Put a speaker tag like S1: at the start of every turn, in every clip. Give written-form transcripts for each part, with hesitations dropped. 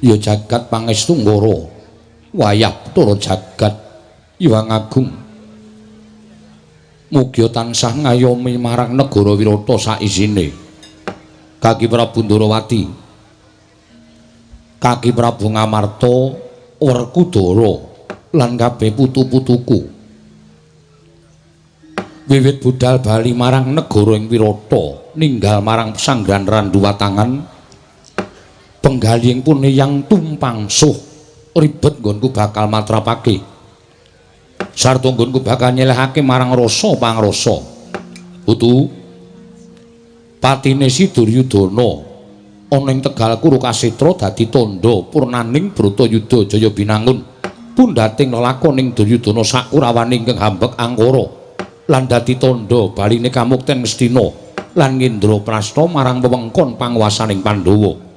S1: Ya jagat pangestu ngoro. Wayah Bathara jagat Hyang Agung. Mugia tansah ngayomi marang negara Wirata saisine. Kaki Prabu Ndorowati. Kaki Prabu Ngamarta Werkudara lan kabeh putu-putuku. Wiwit budal bali marang negara ing Wirata, ninggal marang pesanggrahan Randuwatangan. Penggalihing pun yang tumpang suh ribet nggonku bakal matrapake. Sarta nggonku bakal nyelehake marang rasa pangrasa. Putu patine si Duryudana ana ing Tegal Kurukasetra dadi tandha purnaning Bratayuda Jaya Binangun pundhating lelakoning Duryudana sakurawane ingkang hambek angkara lan dadi tandha baline kamukten Ngastina lan Ngendraprasta marang wewengkon panguwasaning Pandhawa.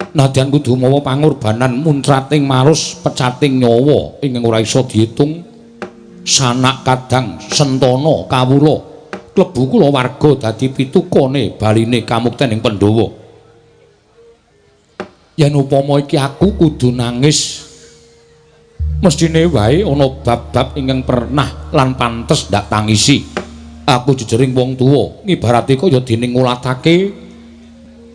S1: Nadyan kudu mawa pangorbanan muncrating marus pecating nyawa ingkang ora iso diitung sanak kadang sentana kawula klebu kulawarga dadi pitukane baline kamukten ing Pandhawa. Yen upama iki aku kudu nangis, mesthine wae ana bab-bab ingkang pernah lan pantes ndak tangisi. Aku jejering wong tuwa ngibarate kaya dene ngulatake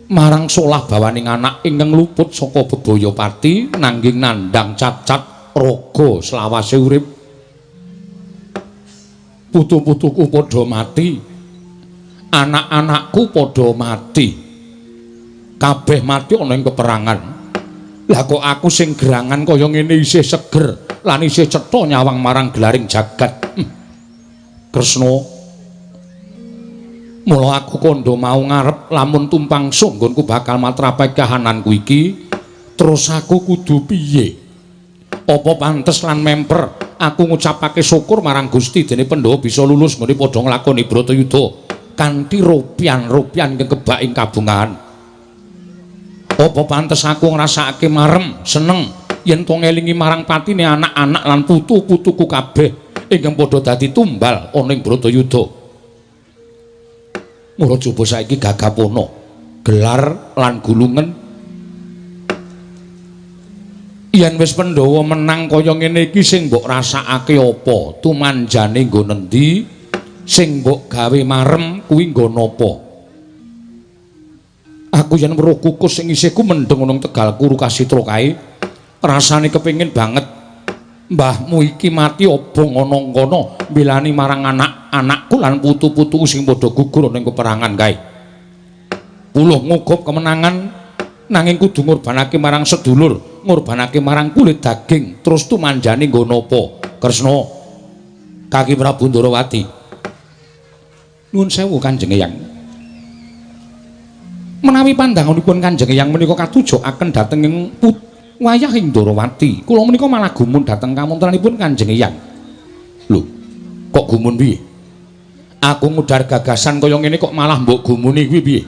S1: marang solah bawaning anak ingkang luput saka bebaya pati nanging nandhang cacat raga selawase urip. Putu-putuku padha mati, anak-anakku padha mati, kabeh mati ana ing peperangan. Lah kok aku sing gerangan kaya ngene isih seger lan isih cetha nyawang marang gelaring jagat. Kresna, mula aku kandha mau ngarep lamun tumpang suh nggonku bakal matrapai kahananku iki, terus aku kudu piye? Apa pantes lan memper aku ngucapake syukur marang Gusti dene Pandhawa bisa lulus nggone padha nglakoni Bratayuda kanthi ropian-ropian ingkang kebak ing kabungahan? Apa pantes aku ngrasakake marem seneng yen to ngelingi marang patine anak-anak lan putu-putuku kabeh ingkang padha dadi tumbal ana ing Bratayuda? Mula coba saiki gagapono gelar lan gulungen. Yen wis Pandhawa menang kaya ngene iki sing mbok rasakake apa? Tumanjane nggo nendi? Sing mbok gawe marem kuwi nggo napa? Aku yen weruh kukus sing isihku mendheng ana Tegal Kurukasitra kae, rasane kepengin banget mbahmu iki mati obong ana kono mbelani marang anak-anakku lan putu-putuku sing padha gugur ana ing peperangan kae. Puluh ngugup kemenangan nanging kudu ngorbanake marang sedulur, ngorbanake marang kulit daging, terus tumanjane nggo napa? Kresna, Kaki Prabu Ndorowati. Nuwun sewu Kanjeng Eyang. Menawi pandanganipun Kanjeng Eyang menika katujukaken dhateng ing wayah ing Ndorowati, kula menika malah gumun dhateng kamontenanipun Kanjeng Eyang. Lho, kok gumun piye? Aku ngudar gagasan kaya ngene kok malah mbok gumuni kuwi piye?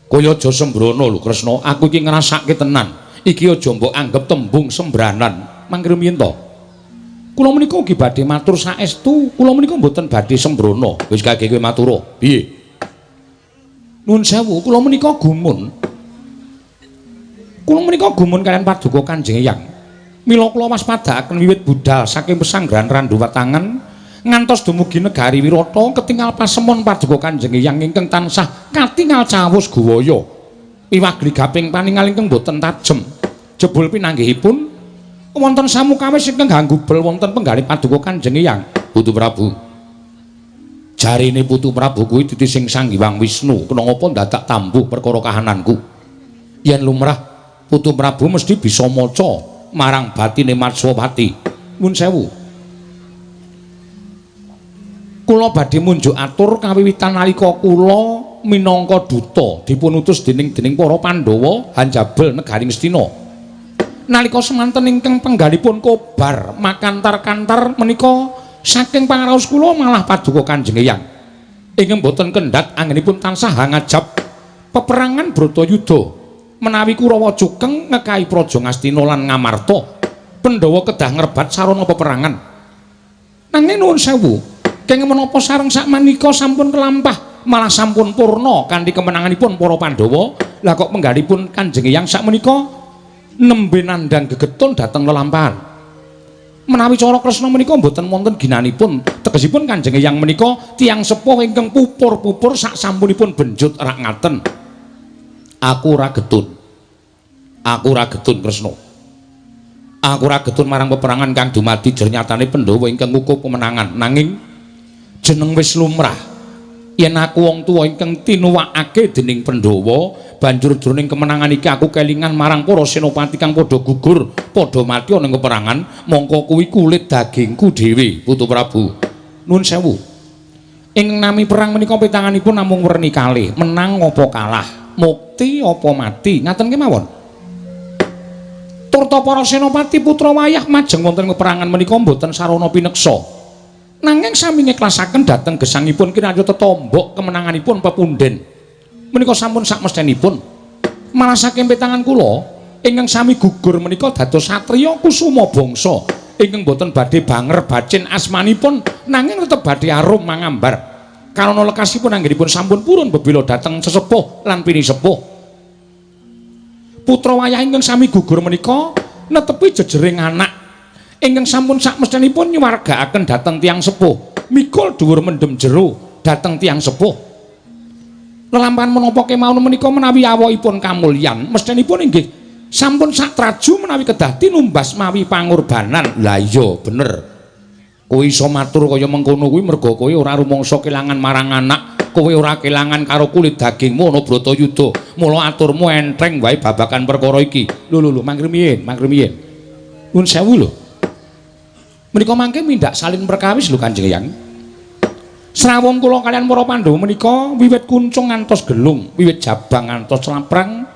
S1: Kaya aja sembrono lho Kresna, aku iki ngrasake tenan. Iki aja mbok anggep tembung sembranan. Mangke rumiyin to. Kula menika ugi badhe matur saestu, kula menika mboten badhe sembrono. Wis kage kowe matura. Piye? Nuwun sewu, kula menika gumun. Kula menika gumun kaliyan paduka Kanjeng Eyang. Mila kula waspadaaken wiwit budal saking pesanggrahan Randuwatangan ngantos dumugi negari Wirata ketingal pasemon paduka Kanjeng Eyang ingkang tansah katingal cawus guwaya. Wiwagli gaping paningal ingkang boten tajem. Jebul pinanggihipun wonten samukawis ingkang ganggubel wonten penggalih paduka Kanjeng Eyang. Putu Prabu. Jarine Putu Prabu kuwi titi sing Sang Hyang Wisnu, kena ngapa dadak tambuh perkara kahananku. Yen lumrah Putu Prabu mesti bisa maca marang batine Matswapati. Nuwun sewu. Kula badhe munjuk atur kawiwitan nalika kula minangka duta dipun utus dening para Pandhawa hanjabel negari Ngastina. Nalika semanten ingkang penggalipun kobar makantar-kantar menika saking pangraos kula malah paduka Kanjeng Eyang. Ingkang boten kendhat anggenipun tansah ngajab peperangan Bratayuda menawi Kurawa cukeng ngekahi Praja Ngastina lan Ngamarta, Pandhawa kedah ngrebat sarana peperangan. Nanging nuwun sewu, kenging menapa sareng sakmenika sampun kelampah malah sampun purna kanthi kemenanganipun para Pandhawa Lah kok penggalipun Kanjeng Eyang sakmenika nembe nandhang gegetun dhateng lelampahan. Menawi cara Kresna menika mboten wonten ginanipun, tegesipun Kanjeng Eyang menika tiyang sepuh ingkang pupur-pupur sak sampunipun benjut rak ngaten. Aku ora getun. Aku ora getun, Kresna. Aku ora getun marang peperangan kang dumadi jernyatane Pandhawa ingkang ngukup kemenangan. Nanging jeneng wis lumrah. Yen aku wong tuwa ingkang tinuwakake dening Pandhawa, banjur jroning kemenangan iki aku kelingan marang para senopati kang padha gugur, padha mati ana ing peperangan, mongko kuwi kulit dagingku dhewe, Putu Prabu. Nuwun sewu. Ing nami perang menika pitanganipun namung werni kalih, menang apa kalah, mukti apa mati, ngaten kemawon. Turta para senopati putra wayah majeng wonten peperangan menika mboten sarana pineksa. Nanging sami ngeklasaken dhateng gesangipun kinarya tetombok kemenanganipun pepunden. Menika sampun sakmesthenipun. Malah saking petangan kula ingkang sami gugur menika dados satriya kusuma bangsa ingkang boten badhe banger bacin asmanipun nanging tetep badhe arum mangambar. Karana lekasipun anggenipun sampun purun bebela dhateng sesepuh lan pinisepuh. Putra wayah ingkang sami gugur menika netepi jejering anak ingkang sampun sakmesthenipun nyuwargaaken dhateng tiyang sepuh, mikul dhuwur mendem jero dhateng tiyang sepuh. Lelampahan menapa kemawon menika menawi awakipun kamulyan, mesthenipun inggih sampun satraju menawi kedah tinumbas mawi pangorbanan. Lah iya bener. Kowe iso matur kaya mengkono kuwi merga kowe ora rumangsa kelangan marang anak, kowe ora kelangan karo kulit dagingmu ana Bratayuda. Mula aturmu enteng wae babagan perkara iki. Lho lho lho, mangrumiyin, mangrumiyin. Nuwun sewu lho. Menika mangke mindhak salin perkawis lho, Kanjeng Eyang. Srawung kula kaliyan para Pandhawa menika wiwit kuncung ngantos gelung, wiwit jabang ngantos laprang.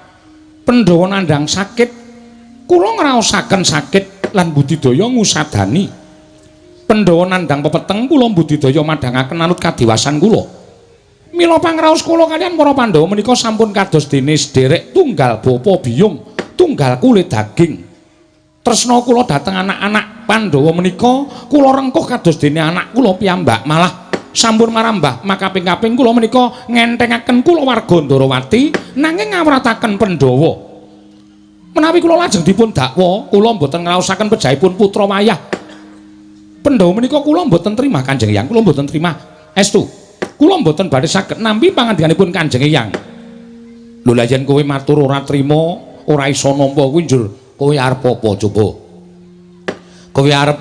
S1: Pandhawa nandhang sakit, kula ngraosaken sakit lan budidaya ngusadani. Pandhawa nandhang pepeteng, kula budidaya madhangaken anut kadiwasan kula. Mila pangraos kula kaliyan para Pandhawa menika sampun kados dene sederek tunggal bapa biyung, tunggal kulit daging. Tresna kula dhateng anak-anak Pandhawa menika kula rengkuh kados dene anak kula piyambak, malah sampun marambah makaping-kaping kula menika ngentengaken kulawarga Ndarawati nanging ngawrataken Pandhawa. Menawi kula lajeng dipun dakwa kula mboten ngraosaken pejahipun putra wayah Pandhawa menika kula mboten terima, Kanjeng Eyang, kula mboten terima. Estu. Kula mboten badhe saged nampi pangandikanipun Kanjeng Eyang. Lho, lah yen kowe matur ora trima, ora iso nampa kuwi njur kowe arep apa coba? Kowe arep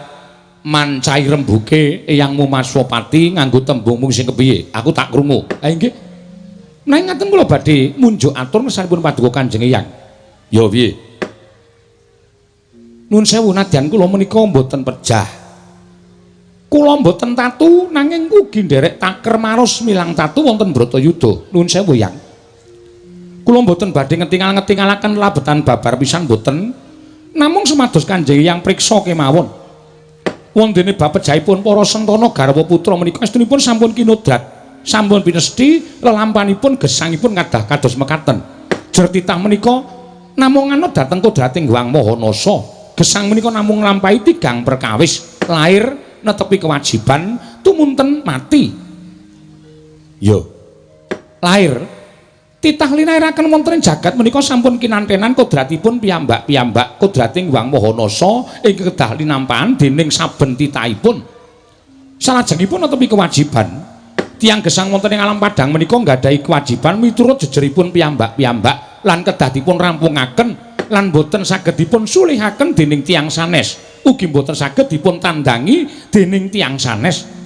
S1: mancai rembuke eyangmu Maswapati nganggo tembungmu sing kepiye? Aku tak krungu. Ha inggih. Nanging ngaten, kula badhe munjuk atur ngersanipun paduka Kanjeng Eyang. Ya piye? Nuwun sewu, nadyan kula menika mboten pejah. Kula mboten tatu nanging ugi nderek taker maros milang tatu wonten Bratayuda. Nuwun sewu, Yang. Kula mboten badhe ngetingal-ngetingalaken labetan babar pisan mboten. Namung sumados Kanjeng Eyang priksa kemawon. Wondene bab pejahipun para sentana garwa putra menika estunipun sampun kinodrat, sampun pinesti lelampanipun gesangipun kadah kados mekaten. Jer titah menika namung anut dhateng kodrating Hyang Maha Nasa. Gesang menika namung nglampahi tigang perkawis, lair, netepi kewajiban, tumunten mati. Yo. Lair titah linairaken wonten ing jagat menika sampun kinantenan kodratipun piyambak-piyambak, kodrating Hyang Maha Nasa ingkang kedah linampahan dening saben titahipun. Salajengipun netepi kewajiban. Tiyang gesang wonten ing alam padang menika nggadahi kewajiban miturut jejeripun piyambak-piyambak lan kedah dipun rampungaken lan boten saged dipun sulihaken dening tiyang sanes. Ugi boten saged dipun tandangi dening tiyang sanes.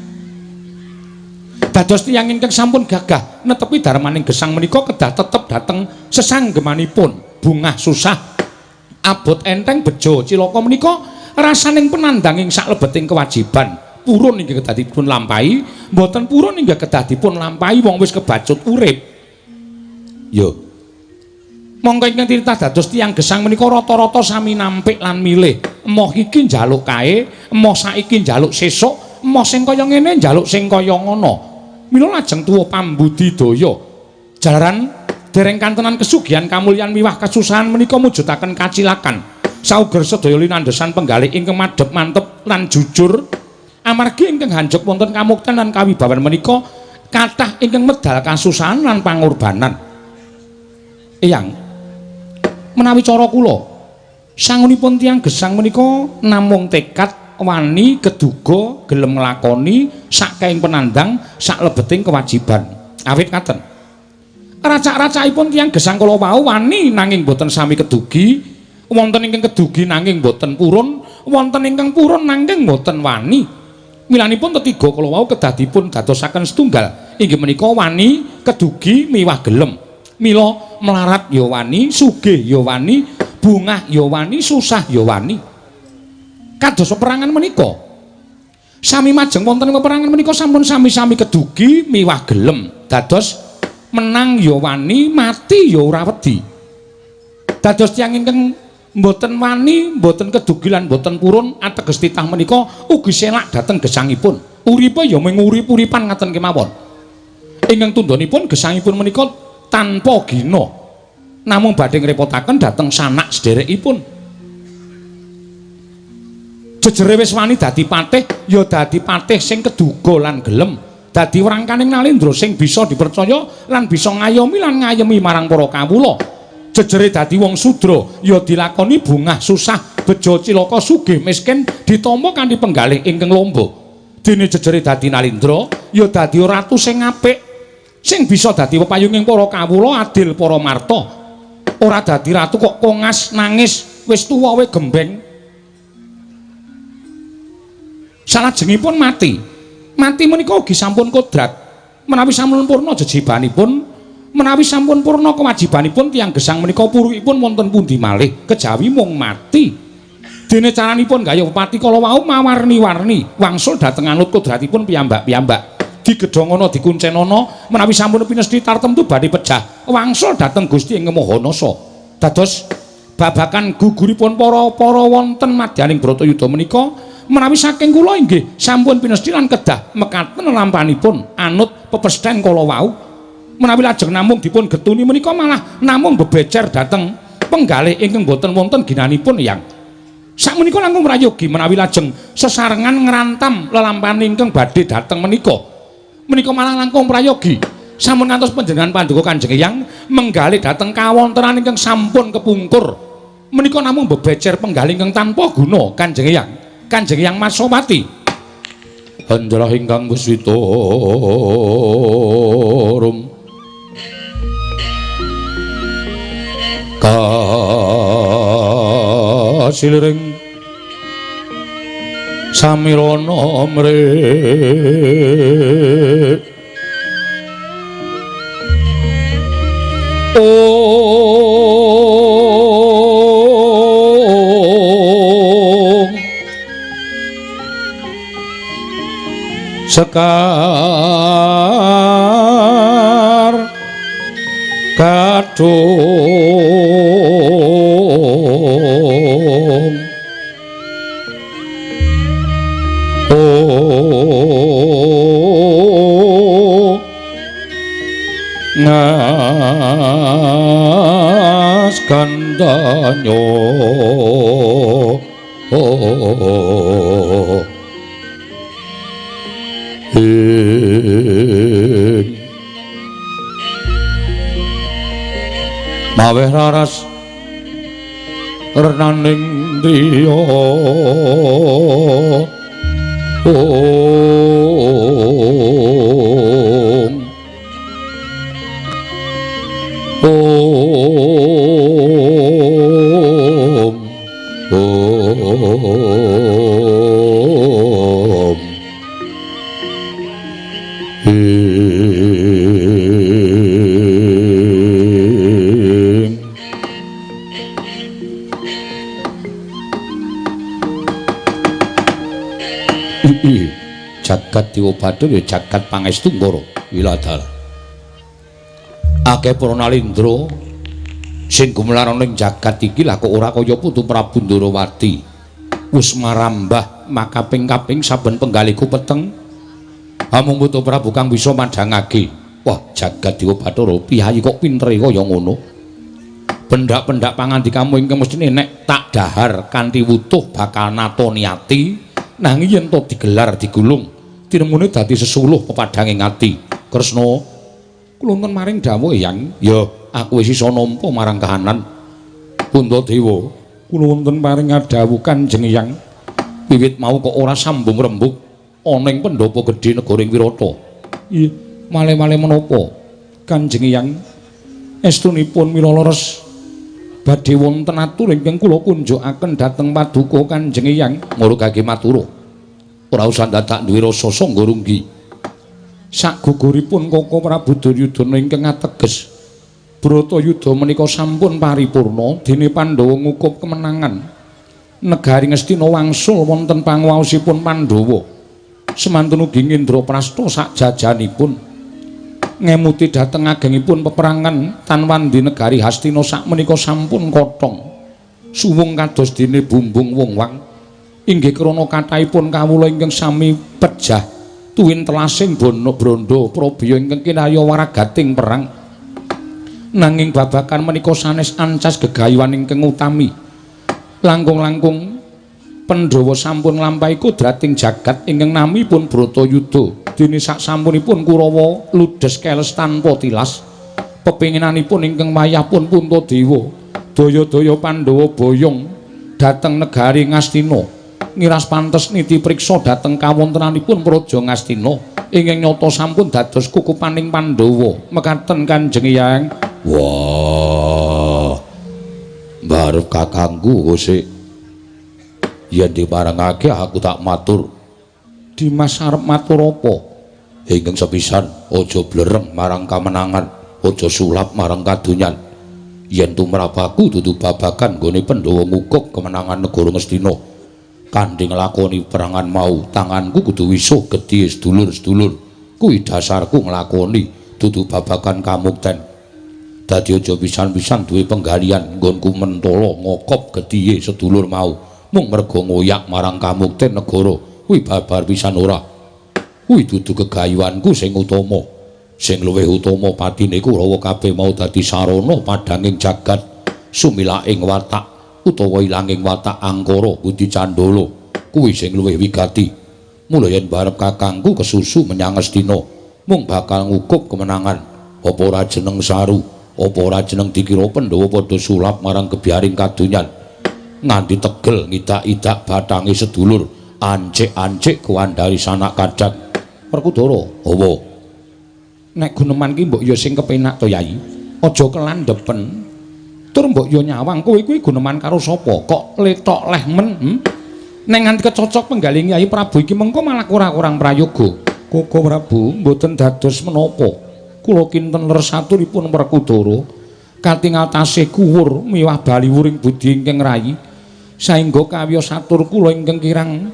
S1: Dados tiyang ingkang sampun gagah netepi darmaning gesang menika kedah tetep dhateng sesanggemanipun. Bungah susah, abot enteng, bejo cilaka menika rasaning penandang ing saklebeting kewajiban. Purun inggih kedah dipun lampahi, mboten purun inggih kedah dipun lampahi, wong wis kebacut urip. Yo. Mongko ingkang tinitah dados tiyang gesang menika rata-rata sami nampik lan milih. Emoh iki njaluk kae, emoh saiki njaluk sesuk, emoh sing kaya ngene njaluk sing kaya ngono. Mila lajeng tuwa pambudidaya. Jalaran dereng kantenan kesugihan kamulyan miwah kasusahan menika mujudaken kacilakan. Sauger sedaya linandhesan penggalih ingkang madhep mantep lan jujur, amargi ingkang hanjuk wonten kamukten lan kawibawan menika kathah ingkang medal kasusahan lan pangorbanan. Eyang, menawi cara kula sangunipun tiyang gesang menika namung tekad wani keduga gelem nglakoni sakaing penandang sak lebeting kewajiban. Awit ngaten. Racak-racakipun tiyang gesang kala wau wani nanging boten sami kedugi, wonten ingkang kedugi nanging boten purun, wonten ingkang purun nanging boten wani. Milanipun tetiga kala wau kedah dipun dadosaken setunggal, inggih menika wani, kedugi miwah gelem. Mila melarat ya wani, sugih ya wani, bungah ya wani, susah ya wani. Kados peperangan menika. Sami majeng wonten ing peperangan menika sampun sami-sami kedugi miwah gelem. Dados menang ya wani, mati ya ora wedi. Dados tiyang ingkang mboten wani, mboten kedugi lan mboten purun ateges titah menika ugi selak dhateng gesangipun. Uripe ya mung urip-uripan ngaten kemawon. Ingkang tundhonipun gesangipun menika tanpa gina. Namung badhe ngrepotaken dhateng sanak sederekipun. Jejere wis wani dadi patih, ya dadi patih sing keduga lan gelem. Dadi wrangkaning Nalendra sing bisa dipercaya lan bisa ngayomi lan ngayemi marang para kawula. Jejere dadi wong sudra, ya dilakoni bungah susah, bejo cilaka sugih miskin ditampa kanthi penggalih ingkang lomba. Dene jejere dadi Nalendra, ya dadi ratu sing apik, sing bisa dadi pepayunging para kawula adil para marta. Ora dadi ratu kok kongas nangis, wis tuwa we gembeng. Salajengipun mati. Mati menika ugi sampun kodrat. Menawi sampun purna jejibanipun, menawi sampun purna kewajibanipun tiyang gesang menika purukipun wonten pundi malih kejawi mung mati. Dene caranipun gayuh pati kala wau mawarni-warni wangsul dhateng anut kodratipun piyambak-piyambak. Digedhongana dikuncenana menawi sampun pinesti tartemtu badhe pejah wangsul dhateng Gusti Ing Maha Nasa. Dados babakan guguripun para-para wonten madyaning Bratayuda menika menawi saking kula inggih sampun pinesti lan kedah mekaten lampanipun anut pepesthen kala wau. Menawi lajeng namung dipun getuni menika malah namung bebecer dhateng penggalih ingkang boten wonten ginanipun yang sakmenika langkung prayogi menawi lajeng sesarengan ngrantam lelampahan ingkang badhe dhateng menika. Menika malah langkung prayogi sampun ngantos panjenengan panduka Kanjeng Eyang menggalih dhateng kawontenan ingkang sampun kepungkur. Menika namung bebecer penggalih ingkang tanpa guna Kanjeng Eyang. Kanjeng Eyang Masopati Anjala ingkang Guswita rum kasiliring samirana mrih Sekar kadung ngas kandanyo maweh raras renaning driya om om om Jagat Dewa Bathara ya jagat pangestu Ngara Wiladara. Akeh para nalindra sing gumelar ana ing jagat iki lah kok ora kaya putu Prabu Ndorowati. Wis marambah makaping-kaping saben penggaliku peteng. Amung putu Prabu kang bisa madhangake. Wah, jagat Dewa Bathara piyayi kok pintere kaya ngono. Pendak-pendak pangandikamu ingkang mestine nek tak dahar kanthi wutuh bakal nata niati. Nanging yen to digelar digulung tinemune dadi sesuluh pepadhanging ati. Kresna kula nuwun maring dawuh Eyang. Ya, Aku wis iso nampa marang kahanan. Puntadewa, kula wonten paring dawuh Kanjeng Hyang. Wiwit mau kok ora sambung rembug ana ing pendhapa gedhe negara ing Wirata. Iya, male-male menapa? Kanjeng Hyang, estunipun mila leres badhe wonten atur ingkang kula kunjukaken dhateng paduka Kanjeng Hyang. Murugake matura. Ora usah dadak duwe rasa sangga runggi. Sakguguripun Koko Prabu Duryudana ingkang ateges Bratayuda menika sampun paripurna dene Pandhawa ngukup kemenangan. Negari Ngastina wangsul wonten panguwaosipun Pandhawa. Semantun ugi Indraprasta sakjajanipun ngemuti dhateng agengipun peperangan tanwandi negari Hastina sakmenika sampun kotong. Suwung kados dene bumbung wong-wang. Inggih krana kathahipun kawula ingkang sami pejah tuwin telasing bono brandha prabya ingkang kinarya waragating perang. Nanging babagan menika sanes ancas gegayuhan ingkang utami. Langkung-langkung Pandhawa sampun nglampahi kodrating jagat ingkang namipun Bratayuda. Dene saksampunipun Kurawa ludes keles tanpa tilas. Pepinginanipun ingkang wayah pun Puntadewa, daya-daya Pandhawa boyong dhateng negari Ngastina. Ngiras pantes niti priksa dhateng kawontenanipun Praja Ngastina ingkang nyata sampun dados kukupaning Pandhawa. Mekaten Kanjeng Hyang. Wah. Barep kakangku sik yen diparengake aku tak matur. Dimas arep matur apa? Ingkang sepisan aja blereng marang kamenangan, aja sulap marang kadonyan. Yen tumrap aku dudu babagan nggone Pandhawa ngukup kemenangan negara Ngastina. Kanthi nglakoni perangan mau, tanganku kudu wisuh gedhe sedulur-sedulur. Kuwi dasarku nglakoni dudu babagan kamukten. Dadi aja pisan-pisan duwe penggalian nggonku mentala ngokop gedhiye sedulur mau mung merga ngoyak marang kamukten negara. Kuwi babar pisan ora. Kuwi dudu gegayuhanku sing utama. Sing luwih utama patine Kurawa kabeh mau dadi sarana padhanging jagat sumilaking watak utawa ilanging watak angkara budi candala. Kuwi sing luwih wigati. Mula yen barep kakangku kesusu menyang Ngastina mung bakal ngukup kemenangan. Apa ora jeneng saru, apa ora jeneng dikira Pandhawa padha sulap marang gebyaring kadonyan nganti tegel ngidak-idak bathange sedulur, ancik-ancik kuwandhari sanak kadang. Werkudara, apa? Nek guneman ki mbok ya sing kepenak to, Yai. Aja kelandhepen. Tur mbok ya nyawang kowe kuwi guneman karo sapa? Kok letok leh men? Nek nganti kecocok penggaling Yai Prabu iki mengko malah kurang-kurang prayoga. Koko Prabu mboten dados menapa. Kula kinten leres aturipun Werkudara katingal tasih kuwur miwah baliwuring budi ingkang rayi saengga kawiyos atur kula ingkang kirang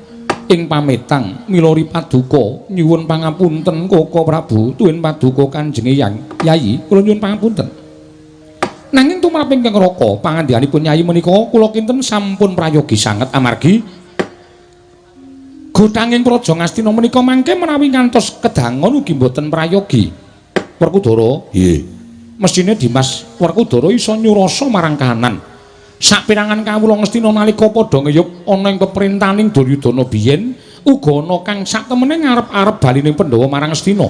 S1: ing pametang milori paduka nyuwun pangapunten Koko Prabu tuwin paduka Kanjeng Hyang. Yayi kula nyuwun pangapunten. Nanging tumrap ingkang raka pangandikanipun Yayi menika kula kinten sampun prayogi sanget amargi gothanging Praja Ngastina menika mangke menawi ngantos kedangon ugi mboten prayogi. Werkudara, nggih. Mesthine Dimas Werkudara iso nyurasa marang kahanan. Saperangan kawula Ngastina nalika padha ngeyup ana ing peperintahaning Duryudana biyen, uga ana kang saktemene ngarep-arep baline Pandhawa marang Ngastina.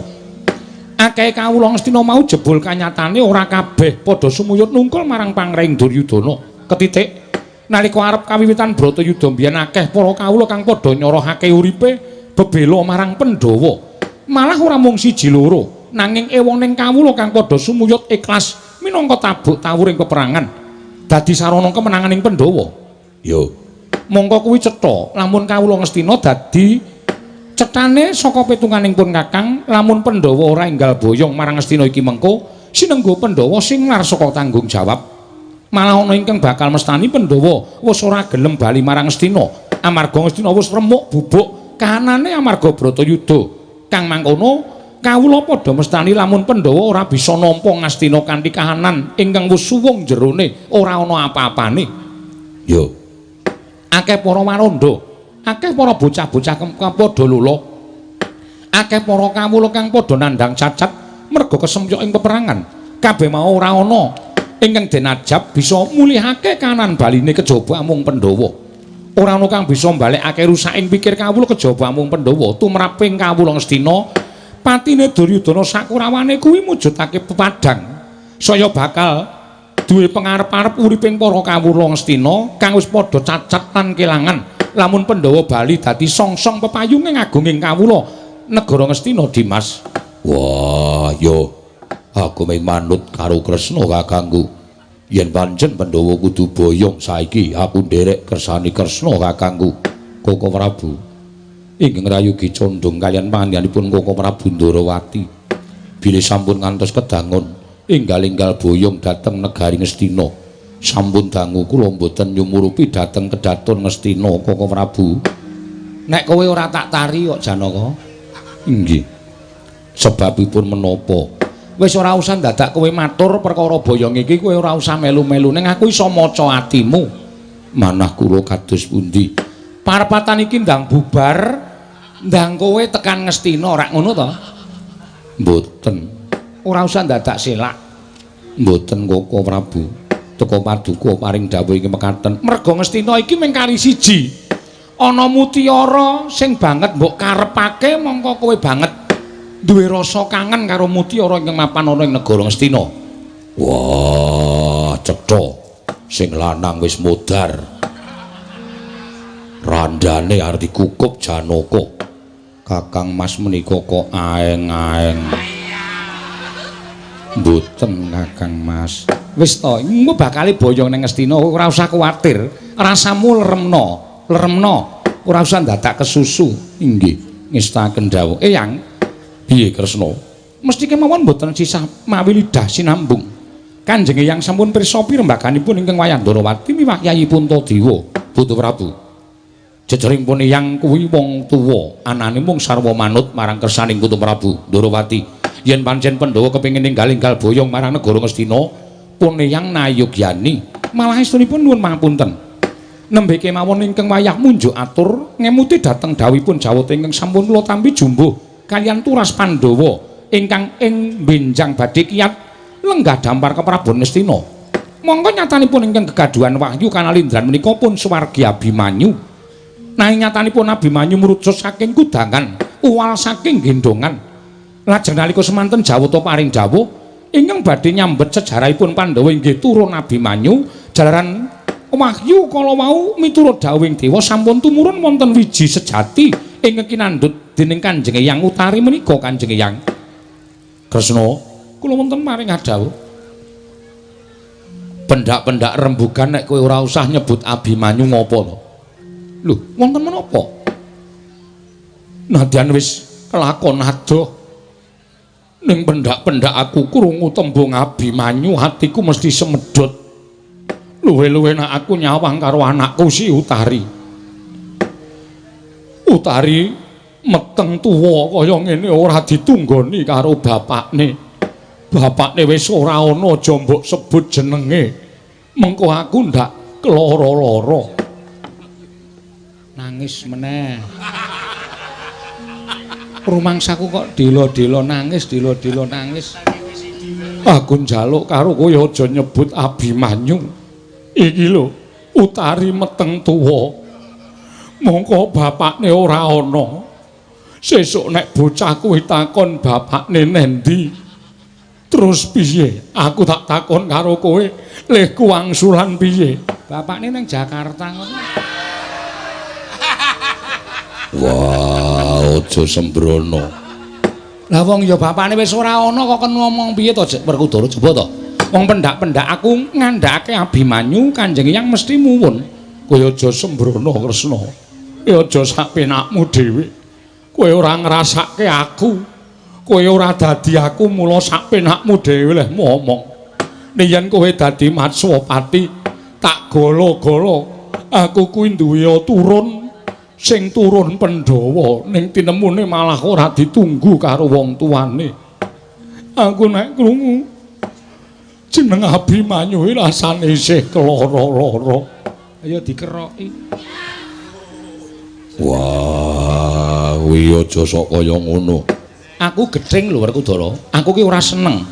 S1: Akeh kawula Ngastina mau jebul kanyatane ora kabeh padha sumuyut nungkul marang pangreing Duryudana. Ketitik nalika arep kawiwitan Bratayuda biyen akeh para kawula kang padha nyorohake uripe bebela marang Pandhawa. Malah ora mung siji loro, nanging ewoning kawula kang padha sumuyut ikhlas minangka tabuk tawuring peperangan dadi sarana kemenanganing Pandhawa. Yo, mongko kuwi cetha lamun kawula Ngastina dadi cethane saka pitunganing pun Kakang lamun Pandhawa ora enggal boyong marang Ngastina iki mengko sinenggo Pandhawa sing lar saka tanggung jawab. Malah ana ingkang bakal mestani Pandhawa wis ora gelem bali marang Ngastina amarga Ngastina wis remuk bubuk kahanane amarga Bratayuda. Kang mangkono kawula padha mestani lamun Pandhawa ora bisa nampa Ngastina kanthi kahanan ingkang wis suwung jerone ora ana apa-apane. Yo. Akeh para warandha, akeh para bocah-bocah kang padha lula. Akeh para kawula kang padha nandhang cacat merga kesempyok ing peperangan. Kabeh mau ora ana ingkang den ajab bisa mulihake kahanan baline kejaba amung Pandhawa. Ora ana kang bisa mbalekake rusaking pikir kawula kejaba amung Pandhawa. Tumraping kawula Ngastina patine Duryudana sakurawane kuwi mujudake pepadhang. Saya bakal duwe pengarep-arep uriping para kawula Ngastina kang wis padha cacat lan kelangan. Lamun Pandhawa bali dadi songsong pepayunge agunging kawula negara Ngastina, Dimas.
S2: Wah, yo aku mung manut karo Kresna kakangku. Yen pancen Pandhawa kudu boyong saiki, aku nderek kersane Kresna kakangku. Koko Prabu ingkang rayugi condong kaliyan panjenenganipun Koko Prabu Ndorowati. Bilih sampun ngantos kedangon enggal-enggal boyong dhateng negari Ngastina. Sampun dangu kula mboten nyumurupi dhateng kedaton Ngastina, Koko Prabu.
S1: Nek kowe ora tak tari kok, Janaka.
S2: Inggih. Sebabipun menapa?
S1: Wis ora usah dadak kowe matur perkara boyong iki, kowe ora usah melu-melu, ning aku iso maca atimu.
S2: Manah kula kados pundi?
S1: Parepatan iki ndang bubar, ndang kowe tekan Ngastina, ora ngono to?
S2: Mboten.
S1: Ora usah dadak selak.
S2: Mboten Koko Prabu. Teka paduka paring dawuh iki mekaten.
S1: Merga Ngastina iki mung kari siji. Ana mutiara sing banget mbok karepake, mongko kowe banget duwe rasa kangen karo mutiara ingkang mapan ana ing negara Ngastina.
S2: Wah, cetha. Sing lanang wis modar. Randane arep dikukup Janaka. Kakang Mas menika kok aeng-aeng. Mboten Kakang Mas.
S1: Wis to, engko bakale boyong ning Ngastina, ora usah kuwatir. Rasamu leremno, leremno. Ora usah dadak kesusu.
S2: Inggih, ngestaken dawuh.
S1: Eyang,
S2: piye Kresna?
S1: Mesti kemawon mboten sisah mawi lidah sinambung. Kanjeng Eyang sampun pirsa pirembaganipun ingkang wayah Ndorowati miwah Yayi Puntadewa,
S2: Putu Prabu. Jejering pun Eyang kuwi wong tuwa, anane mung sarwa manut marang kersaning Putu Prabu Ndorowati.
S1: Yen pancen Pandhawa kepengin ninggal-enggal boyong marang negara Ngastina, pun Eyang nayogyani. Malah estunipun nuwun pangapunten. Nembe kemawon ingkang wayah munjuk atur ngemuti dhateng dawuhipun Jawata ingkang sampun kula tampi jumbuh kaliyan turas Pandhawa ingkang ing benjang badhe kiyat lenggah dampar keprabon Ngastina. Mongko nyatanipun ingkang gegaduhan wahyu kanalindran menika pun swargi Abimanyu. Nanging nyatanipun Abimanyu mrucut saking kudangan, uwal saking gendongan. Lajeng nalika semanten Jawata paring dawuh ingkang badhe nyambet sejarahipun Pandhawa inggih turun Abimanyu, jalaran wahyu kala wau miturut dawuhing dewa sampun tumurun wonten wiji sejati ingkang kinandhut dening Kanjeng Eyang Utari menika. Kanjeng Eyang
S2: Kresna,
S1: kula wonten maring dawuh.
S2: Pendak-pendak rembugan nek kowe ora usah nyebut Abimanyu ngopo to?
S1: Lho, wonten menapa?
S2: Nadyan wis kelakon adoh. Ning pendak-pendak aku krungu tembung Abimanyu hatiku mesti semedhot. Luwe-luwe nek aku nyawang karo anakku si Utari. Utari meteng tuwa kaya ngene ora ditunggoni karo bapakne. Bapakne wis ora ana, aja mbok sebut jenenge. Mengko aku ndak keloro-loro.
S1: Nangis meneh. Rumangsaku kok delo-delo nangis, delo-delo nangis.
S2: Aku njaluk karo kowe aja nyebut Abimanyu. Iki lho, Utari meteng tuwa. Mongko bapakne ora ana. Sesuk nek bocah kuwi takon bapakne nendi, terus piye? Aku tak takon karo kowe, lehku wangsulan piye?
S1: Bapakne nang Jakarta ngono.
S2: Wah, aja sembrono.
S1: Lah wong ya bapakne wis ora ana kok kon ngomong piye to, Werkudara coba to. Wong pendak-pendak aku ngandhake Abimanyu, Kanjeng Eyang mesti muwun.
S2: Kowe aja sembrono, Kresna. Kowe aja sak penakmu dhewe. Kowe ora ngrasake aku. Kowe ora dadi aku, mula sak penakmu dhewe leh ngomong. Nek yen kowe dadi Matswapati, tak golo-golo aku kuwi duwe turun sing turun Pandhawa, ning tinemune malah ora ditunggu karo wong tuane. Aku nek krungu jeneng Abimanyu rasane isih keloro-loro.
S1: Ayo dikeroki.
S2: Wah, kuwi aja sok kaya ngono.
S1: Aku gething lho Werkudara. Aku ki ora seneng.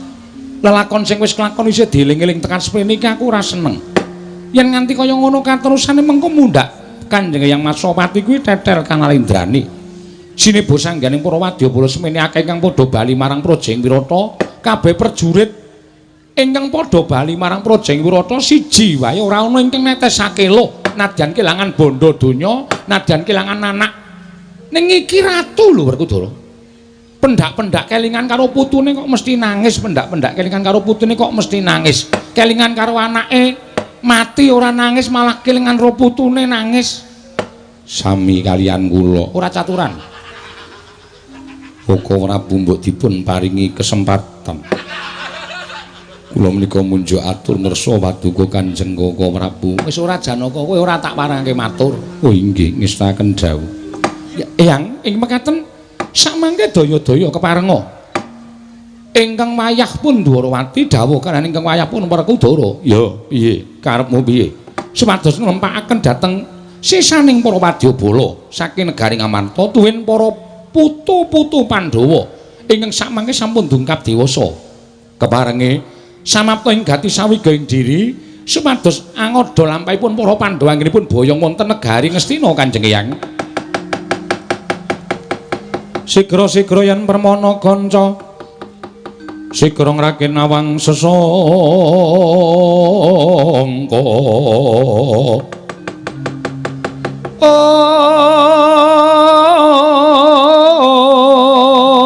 S1: Lelakon sing wis kelakon isih dieling-eling tekan sepene iki aku ora seneng. Yen nganti kaya ngono katerusane mengko mundhak Kanjeng Eyang Matswapati kuwi tetel kanalindrane. Sinebo sangganing para wadyabala semene akeh kang padha bali marang Praja ing Wirata, kabeh prajurit Ingkang padha bali marang Praja ing Wirata siji wae ora ana ingkang netesake luh nadyan kelangan bondo donya, nadyan kelangan anak. Ning iki ratu lho Werkudara. Pendak-pendak kelingan karo putune kok mesti nangis, pendak-pendak kelingan karo putune kok mesti nangis. Kelingan karo anake mati ora nangis, malah kelingan karo putune nangis. Sami kalian kula, ora caturan. Koko Prabu mbok dipun paringi kesempatan. Kula menika munjuk atur ngersa paduka Kanjeng Koko Prabu. Wis ora Janaka, kowe ora tak parangke matur. Oh inggih, ngestaken dawuh. Eyang, ing mekaten samangke daya-daya keparenga. Ingkang wayah pun Dwarawati dawuh kaliyan ingkang wayah pun Werkudara. Ya, piye? Karepmu piye? Supados nglempakaken dhateng sisaning para wadyabala saking negari Ngamarta tuwin para putu-putu Pandhawa ingkang samangke sampun dungkap dewasa. Keparenge samapta ing gati sawiga ing diri supados angoda lampahipun para Pandhawa anggenipun boyong wonten negari Ngastina Kanjeng Eyang. Sigra-sigra yen permana kanca sigra ngraken awang sesangka.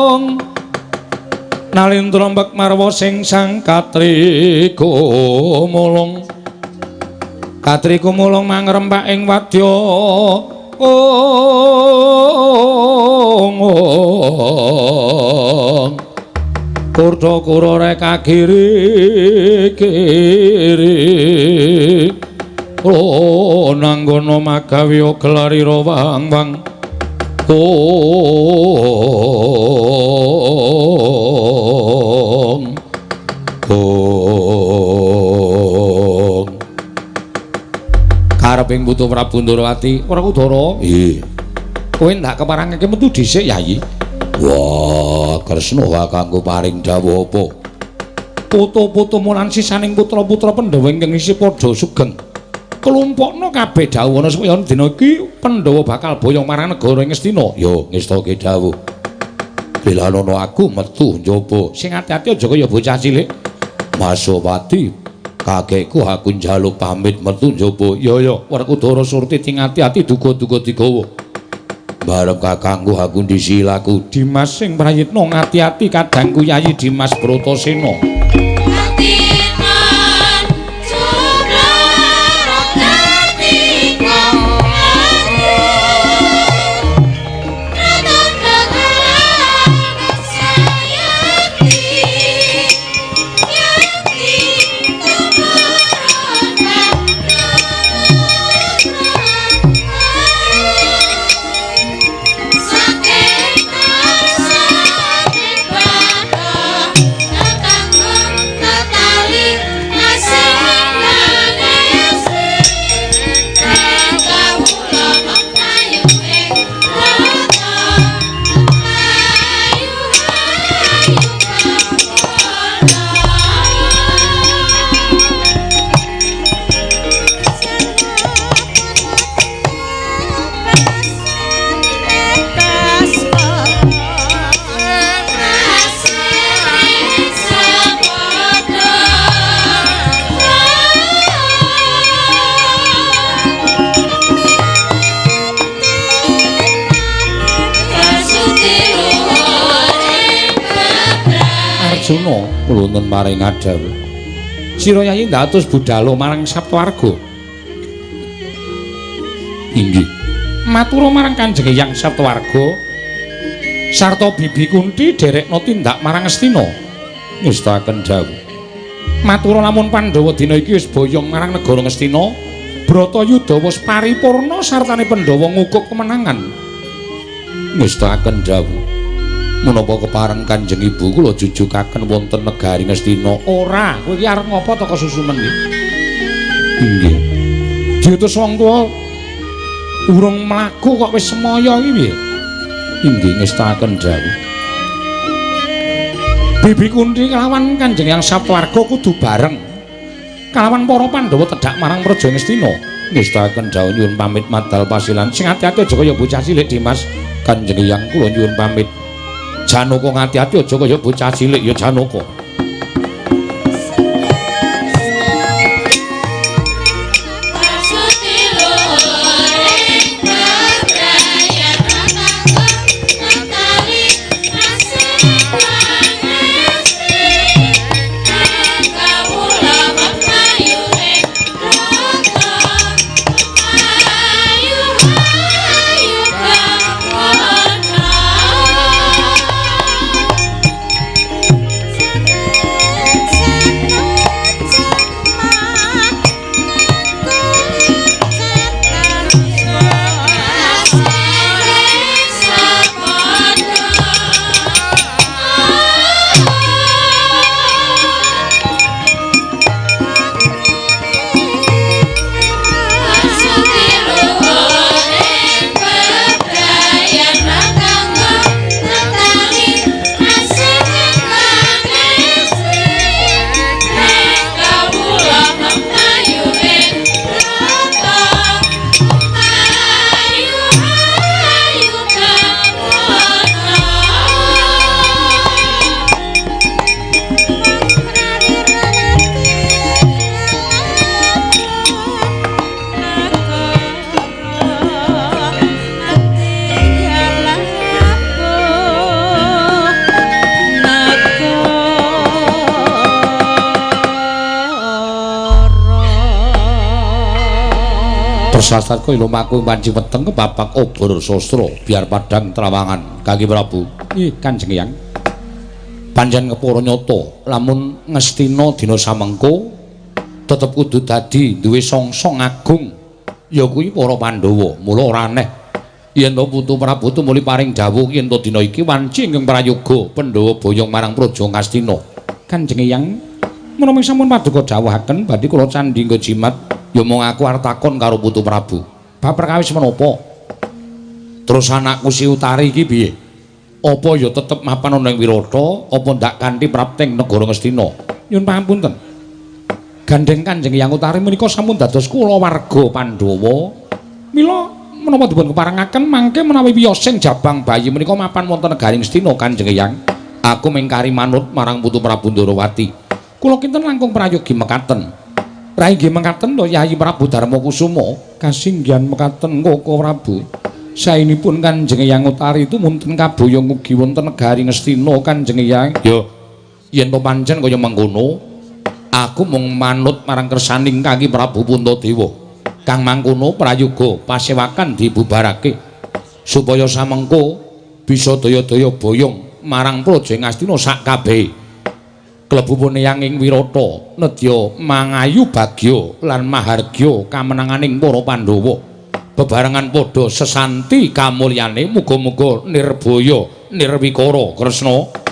S1: Ong nalindra mbek marwa sing sang katri gumulung katri gumulung mangrempak ing wadya ong kurda kura reka kiri kiri nanggono magawe gelarira wang wang ong ong kareping putu Prabu Ndorowati Werkudara. Nggih, kowe ndak keparangake metu dhisik Yayi. Wah, Kresna kakangku paring dawuh apa? Putu-putumu lan sisaning putra-putra Pandhawa ingkang isih padha sugeng. Kelompokno kabeh dawuhana supaya dina iki Pandhawa bakal boyong marang negara Ngastina. Ya, ngestake dawuh. Bilanono aku metu njaba. Sing ati-ati aja kaya bocah cilik. Masopati, kakekku aku njaluk pamit metu njaba. Ya ya, Werkudara Surti sing ati-ati duga-duga digawa. Bareng kakangku aku ndisilaku Dimas sing prayitna ngati-ati kadangku Yayi Dimas Bratasena. Arjuna kula nuwun paring dawuh. Sira Yayi ndatus budhalo marang Saptawarga. Inggih. Matura marang Kanjeng Hyang Saptawarga sarta Bibi Kunti derekna tindak marang Ngastina. Ngestaken dawuh. Matura lamun Pandhawa dina iki wis boyong marang negara Ngastina, Bratayuda wis paripurna sartane Pandhawa ngukup kemenangan. Ngestaken dawuh. Menapa kepareng Kanjeng Ibu kula jujukaken wonten negari Ngastina? Ora, kowe iki arep ngopo to kesusumen iki? Inggih. Diutus wong tuwa urung mlaku kok wis semaya iki piye? Inggih ngestaken dawuh. Bibi Kunti kelawan Kanjeng Hyang Saptawarga kudu bareng kalawan para Pandhawa tedhak marang Praja Ngastina. Ngestaken dawuh nyuwun pamit madal pasilan. Sing ati-ati aja kaya bocah cilik Dimas. Kanjeng Hyang kula nyuwun pamit. Janaka ngati-ati aja kaya bocah cilik ya Janaka. Sastra lumaku panci weteng kebapak obor sastra biar padang trawangan Kaki Prabu. Nggih Kanjeng Hyang. Pancen kepara nyata lamun Ngastina dina samengko tetep kudu dadi duwe songsong agung ya kuwi para Pandhawa. Mula ora aneh yen to Putu Prabu tumuli paring dawuh yen to dina iki wanci ingkang prayoga Pandhawa boyong marang Praja Ngastina. Kanjeng Hyang menawi sampun paduka dawuhaken badhe kula candhi nggo jimat. Ya mung aku arep takon karo Putu Prabu. Bab perkawis menapa? Terus anakku si Utari iki piye? Apa ya tetep mapan ana ing Wirata apa ndak kanthi prapting negara Ngastina? Nyuwun pangapunten. Gandheng Kanjeng Hyang Utari menika sampun dados kulawarga Pandhawa. Mila menapa dipun keparengaken mangke menawi wiyosing jabang bayi menika mapan wonten negari Ngastina Kanjeng Hyang. Aku mengkari manut marang Putu Prabu Ndorowati. Kula kinten langkung prayogi mekaten. Rai nggih mekaten to Yayi Prabu Darma Kusuma kasinggihan mekaten Koko Prabu. Saenipun Kanjeng Hyang Utari itu munten kaboyong ugi wonten negari Ngastina Kanjeng Hyang. Ya yen to pancen kaya mengkono aku mung manut marang kersaning Kaki Prabu Puntadewa. Kang mangkono prayoga pasewakan dibubarake supaya samengko bisa daya-daya boyong marang Praja Ngastina sak kabehe. Klebu puneyang ing Wirata nedya mangayu bagya lan mahargya kamenanganing para Pandhawa bebarengan padha sesanti kamulyane muga-muga nirbaya nirwikara Kresna.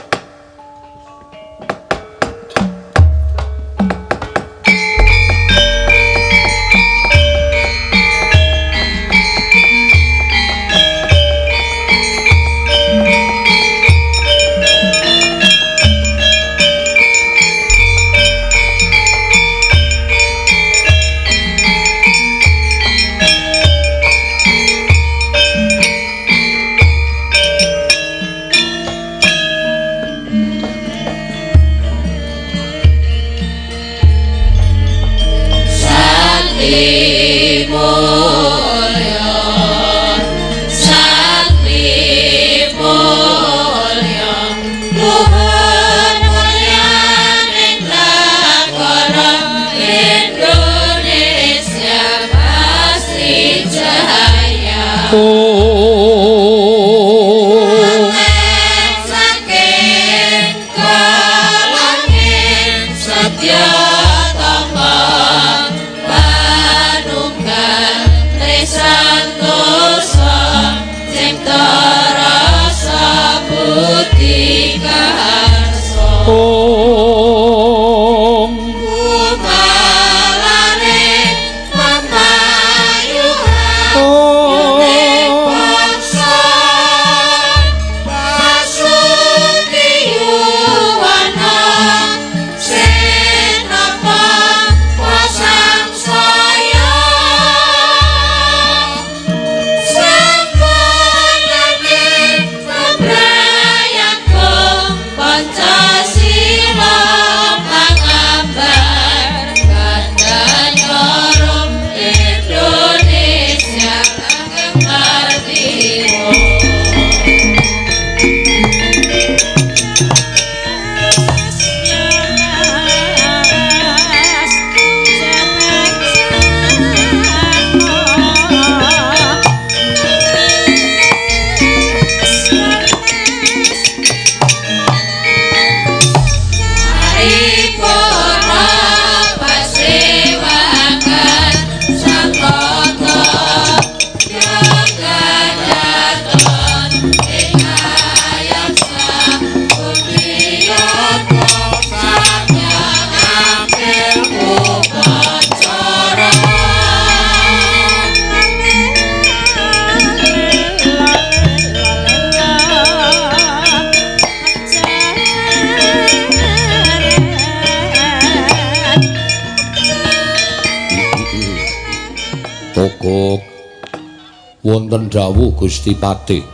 S1: Wonten dawuh Gusti Patih,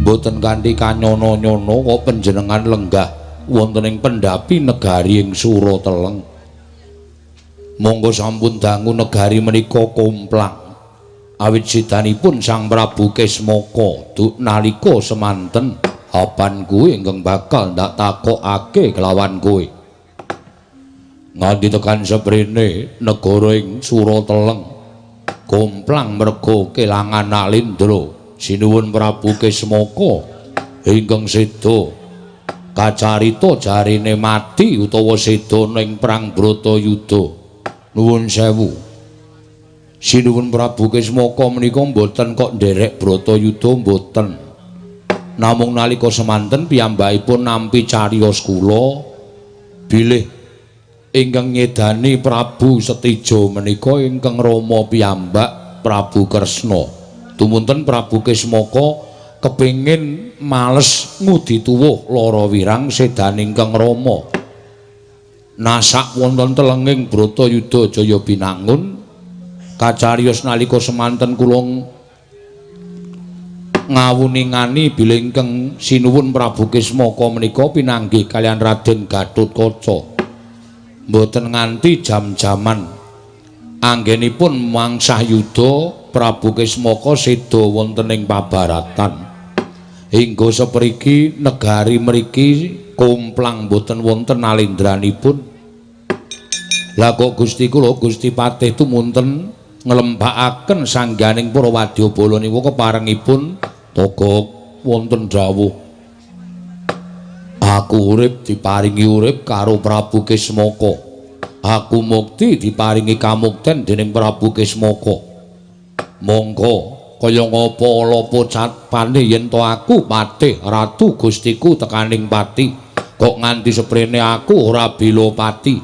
S1: mboten kanthi kanyono-nyono kok panjenengan lenggah wonten ing pendhapi negari ing Surateleng. Monggo sampun dangu negari menika komplang. Awit sidanipun Sang Prabu Kesmaka duk nalika semanten hapan kuwi ingkang bakal ndak takokake kelawan kowe. Nganti tekan seprene negara ing Surateleng
S2: Komplang merga kelangan Nalindra. Sinuwun Prabu Kismaka ingkang seda kacarita jarine mati utawa seda ning perang Bratayuda. Nuwun sewu. Sinuwun Prabu Kismaka menika mboten kok nderek Bratayuda mboten. Namung nalika semanten piyambakipun nampi cariyos kula bilih ingkang nyedani Prabu Setija menika ingkang rama piyambak Prabu Kresna. Tumunten Prabu Kismaka kepingin males ngudi tuwuh lara wirang sedane ingkang rama. Nasak wonten telenging Bratayuda Jaya Binangun kacariyos nalika semanten kula ngawuningani bilih ingkang sinuwun Prabu Kismaka menika pinanggih kaliyan Raden Gatotkaca. Mboten nganti jam-jaman anggenipun mangsah yuda Prabu Kismaka seda wonten ing pabaratan. Hingga sepriki negari mriki komplang mboten wonten nalindranipun. Lah kok Gusti kula Gusti Patih tumunten nglembakaken sangganing para wadyabala niku keparengipun togok wonten dawuh. Aku urip diparingi urip karo Prabu Kismaka. Aku mukti diparingi kamukten dening Prabu Kismaka. Monggo kaya ngapa ala pocapane yen to aku patih ratu gustiku tekaning pati kok nganti seprene aku ora bela pati.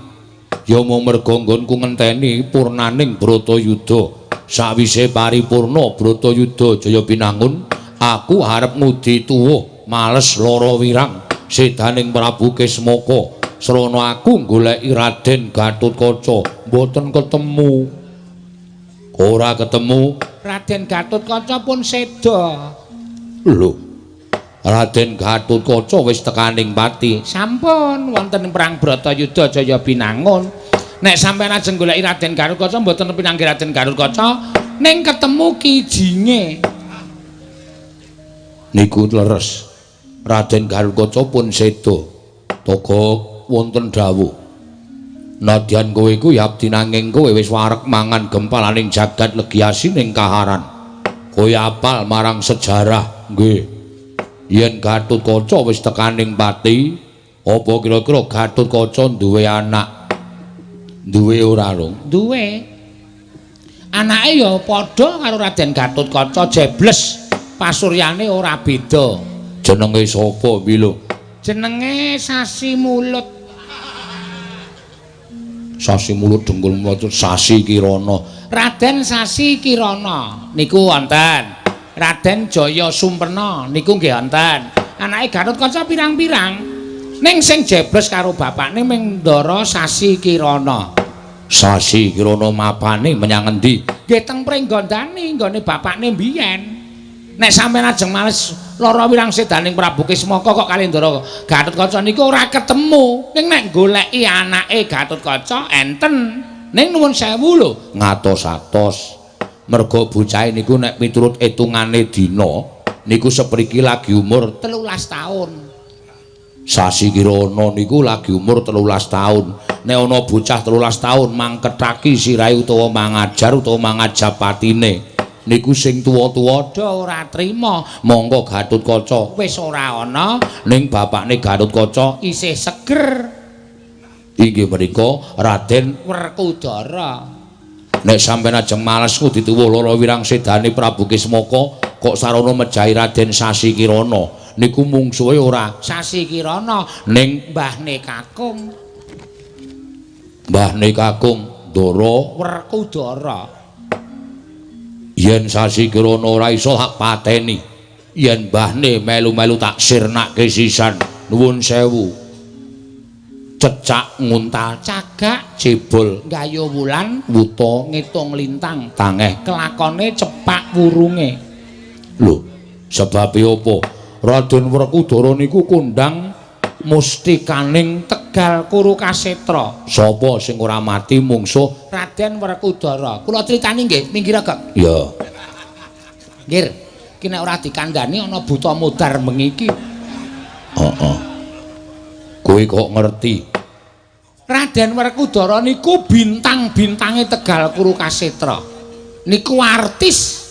S2: Ya mung merga nggonku ngenteni purnaning Bratayuda. Sawise paripurna Bratayuda Jaya Binangun, aku arep ngudi tuwuh males lara wirang sedaning Prabu Kismaka. Srana aku goleki Raden Gatotkaca mboten ketemu. Ora ketemu.
S1: Raden Gatotkaca pun seda.
S2: Lho, Raden Gatotkaca wis tekaning pati.
S1: Sampun wonten perang Bratayuda Jaya Binangun. Nek sampeyan ajeng goleki Raden Gatotkaca mboten pinanggih Raden Gatotkaca, ning ketemu kijinge.
S2: Niku leres. Raden Gatotkaca pun seda. Togok wonten dawuh. Nadyan kowe iku ya abdi nanging kowe wis wareg mangan gempalaning jagat legi asining kaharan. Kowe apal marang sejarah nggih. Yen Gatotkaca wis tekaning pati, apa kira-kira Gatotkaca duwe anak? Duwe ora, Rung?
S1: Duwe. Anake ya padha karo Raden Gatotkaca, jebles pasuryane ora beda.
S2: Jenenge sapa, Bilo?
S1: Jenenge Sasi Mulut.
S2: Sasi Mulut dengkul mulut Sasi Kirana.
S1: Raden Sasi Kirana niku wonten. Raden Jaya Sumpena niku nggih wonten. Anake Gatotkaca pirang-pirang. Ning sing jebles karo bapakne ming Ndara Sasi Kirana.
S2: Sasi Kirana mapane menyang endi?
S1: Nggih teng Pringgondani nggone bapakne mbiyen. Nek sampeyan ajeng males lara wirang sedaning Prabu Kismaka kok kali Ndara Gatotkaca niku ora ketemu. Ning nek goleki anake Gatotkaca enten. Ning nuwun sewu lho,
S2: ngatos-atos. Merga bocahe niku nek miturut etungane dina niku sepriki lagi umur
S1: 13 taun.
S2: Sasi Kirana niku lagi umur 13 taun. Nek ana bocah 13 taun mangkethaki sirahe utawa mangajar utawa mangajab patine. Niku sing tuwa-tuwa
S1: do ora trima.
S2: Monggo Gatotkaca
S1: wis ora ana,
S2: ning bapakne Gatotkaca
S1: isih seger.
S2: Inggih menika Raden
S1: Werkudara.
S2: Nek sampeyan ajeng males ngudi tuwuh lara wirang sedane Prabu Kismaka kok sarana mejahi Raden Sasi Kirana niku mungsuhe ora
S1: Sasi Kirana
S2: ning
S1: mbahne kakung.
S2: Mbahne kakung Ndara
S1: Werkudara.
S2: Yen Sasi Kirana ora iso tak pateni. Yen mbahne melu-melu tak sirnake sisan. Nuwun sewu. Cecak nguntal
S1: cagak
S2: cebol
S1: gayo wulan
S2: wuta
S1: ngitung lintang
S2: tangeh
S1: kelakone cepak wurunge.
S2: Lho, sebabe apa? Raden Werkudara niku kondang mustikaning
S1: Tegal Kuru Kasetra.
S2: Sapa sing ora mati mungsuh
S1: Raden Werkudara? Kula critani nggih, minggir agak.
S2: Ya.
S1: Nggir, iki nek ora dikandhani ana buta modar bengi iki.
S2: Heeh. Kowe kok ngerti?
S1: Raden Werkudara niku bintang-bintange Tegal Kuru Kasetra. Niku artis.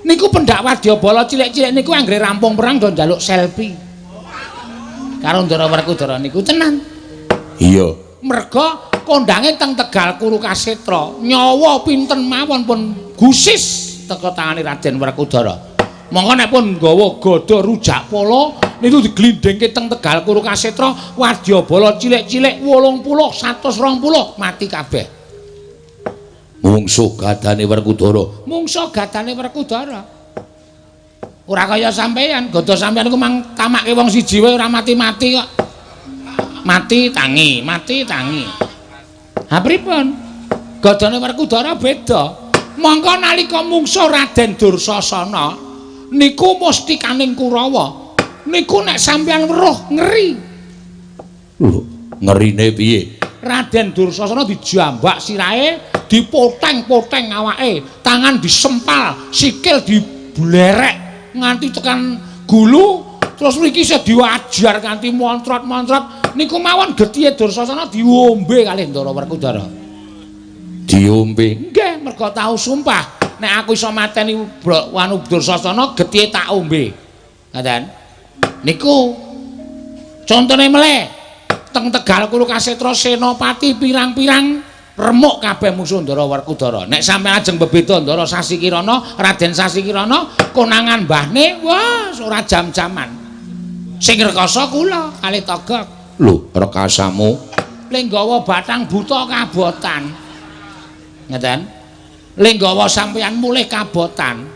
S1: Niku pendak wadyabala cilik-cilik niku anggere rampung perang do njaluk selfie. Karo Ndara Werkudara niku tenan.
S2: Iya.
S1: Merga kondange teng Tegal Kurukasetra, nyawa pinten mawon pun gusis teka tangane Raden Werkudara. Mongko nek pun nggawa gada rujak pala niku diglindhingke teng Tegal Kurukasetra, wadyabala cilik-cilik 80, 120 mati kabeh.
S2: Mungsuh gadane Werkudara.
S1: Mungsuh gadane Werkudara. Ora kaya sampeyan, gada sampeyan iku mang tamake wong siji wae ora mati-mati kok. Mati tangi, mati tangi. Ha pripun? Gadane Werkudara beda. Mongko nalika mungsuh Raden Dursasana niku mustikaning Kurawa. Niku nek sampeyan weruh ngeri.
S2: Lho, ngerine piye?
S1: Raden Dursasana dijambak sirahe, dipoteng-poteng awake, tangan disempal, sikil diblerek nganti tekan gulu, terus mriki isih diwajar nganti montrot-montrot. Niku mawon getihe Dursasana diombe kalih Ndara Werkudara.
S2: Diombe?
S1: Nggih, merga tau sumpah nek aku iso mateni wanu Dursasana getihe tak ombe. Ngaten. Niku contone meleh teng Tegal Kurukasetra senopati pirang-pirang remuk kabeh musuh Ndara Werkudara. Nek sampeyan ajeng bebeda Ndara Sasikirana, Raden Sasikirana konangan mbahne, wah ora jam-jaman. Sing rekasa kula kalih Togok.
S2: Lho, rekasamu?
S1: Le nggawa batang buta kabotan. Ngeten. Le nggawa sampeyan mulih kabotan.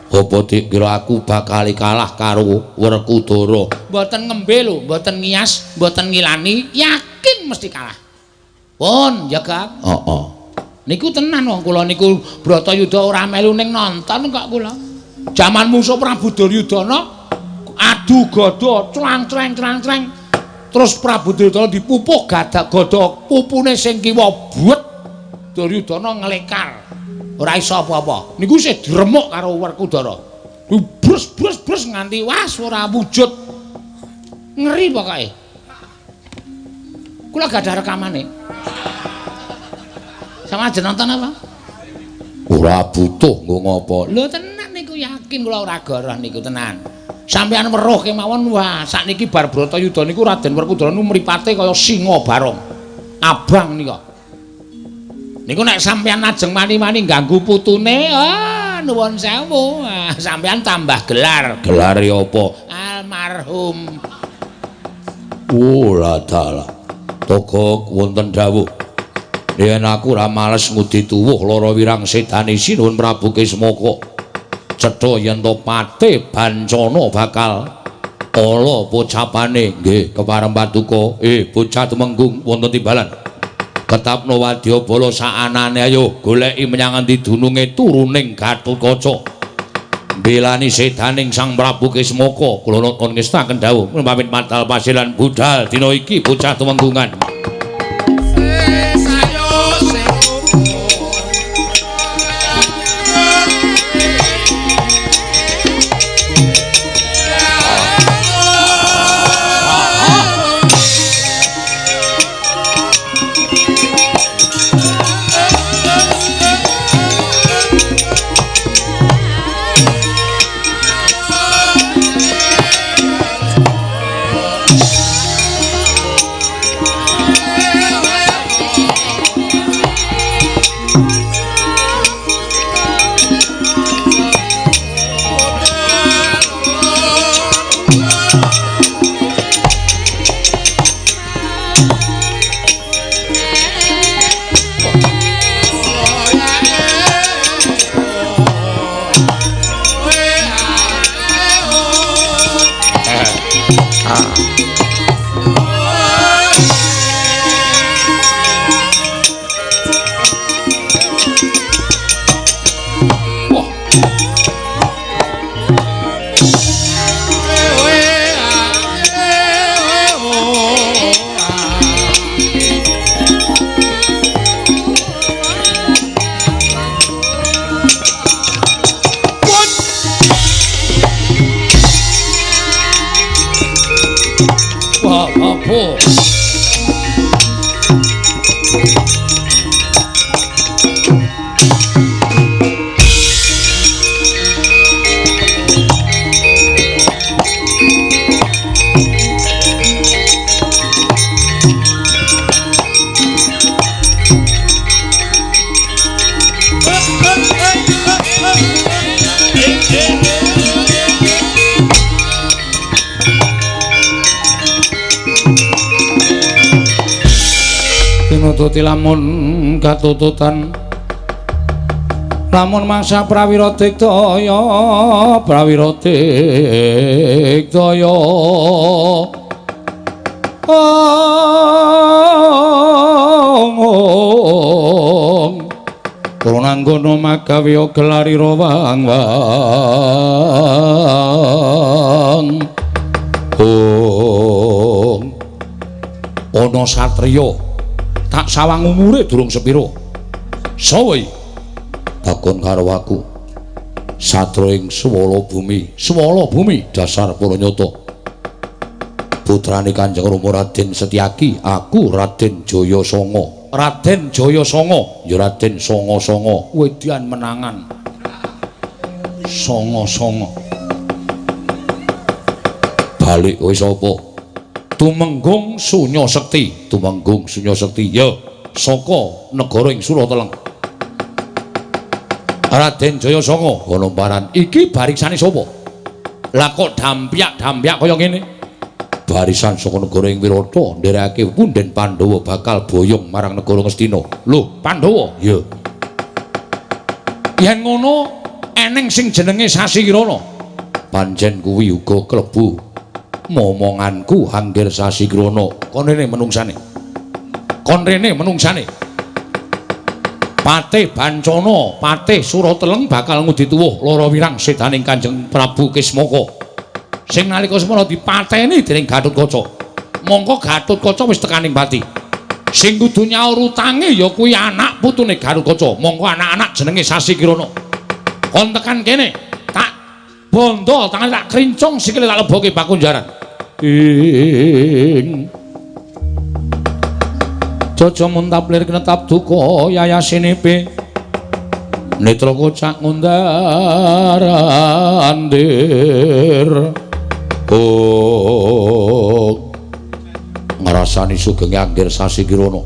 S2: Apa dikira aku bakal kalah karo Werkudara?
S1: Mboten ngembe lho, mboten ngias, mboten ngilani, yakin mesti kalah. Pun, ya Gak?
S2: Heeh.
S1: Niku tenan wong kula niku Bratayuda ora melu ning nonton kok kula. Jaman mungsuh Prabu Duryudana adu gada clang-clang-clang-clang. Terus Prabu Duryudana dipupuh gada gada pupune sing kiwa buet. Duryudana nglekar. Ora iso apa-apa. Niku isih diremuk karo Werkudara. Brus-brus-brus nganti was ora wujud. Ngeri pokoke. Kula gadah rekamane. Sama aja nonton apa?
S2: Ora butuh nggo ngopo.
S1: Lho tenan niku yakin kula ora goroh niku tenan. Sampeyan weruh kemawon wah sakniki bar Bratayuda niku Raden Werkudara niku mripate kaya singa barong. Abang nika. Niku nek sampeyan ajeng mani-mani ganggu putune, ah nuwun sewu, ah, sampeyan tambah gelar.
S2: Gelare apa?
S1: Almarhum.
S2: Oh la dalah. Togok wonten dawuh. Yen aku ora males ngudi tuwuh lara wirang sedane Sinuwun Prabu Kismaka. Cetha yen to pate bancana bakal ala pocapane. Nggih, kepareng paduka. Bocah tumenggung wonten timbalan. Ketapno wadyabala saanane ayo goleki menyang endi dununge turuning Gatotkaca. Mbelani sedaning Sang Prabu Kismaka. Kula nuwun ngestaken dawuh pamit madal pasilan budal dina iki bocah tumenggungan. tututi lamun katututan lamun mangsa prawira diktaya prawira diktaya ong Prananggono magawe gelarira wang wang ong ana satriya tak sawang umure durung sepira sawa takon karo aku satria ing swala bumi dasar para nyata putrane Kanjeng Rama Raden Setyaki aku Raden Jaya Sanga Raden Jaya Sanga ya Raden Sanga Sanga wedian menangan Sanga Sanga balik kowe sapa Tumenggung Sunya Sekti Tumenggung Sunya Sekti ya saka negara ing Surateleng Raden Jaya Sanga Gonomparan iki bariksane sapa lah kok dampyak-dampyak kaya ngene barisan saka negara ing Wirata nderekake punden Pandhawa bakal boyong marang negara Ngastina lho Pandhawa ya yen ngono eneng sing jenenge Sasikirana pancen kuwi uga klebu momonganku Anggir Sasikirana kon rene menungsane kon rene menungsane Patih Bancana Patih Surateleng bakal ngudi tuwuh lara wirang sedaning Kanjeng Prabu Kismaka sing nalika semana dipateni dening Gatotkaca mongko Gatotkaca wis tekaning pati sing kudu nyaur utange ya kuwi anak putune Gatotkaca mongko anak-anak jenenge Sasikirana kon tekan kene tak bondo tangan tak krincong sikile tak leboke pakunjaran ing Jaja muntap lir kinetap duka yayasinipe netra kocak ngundar andir oh ngrasani sugenge Anggir Sasikirana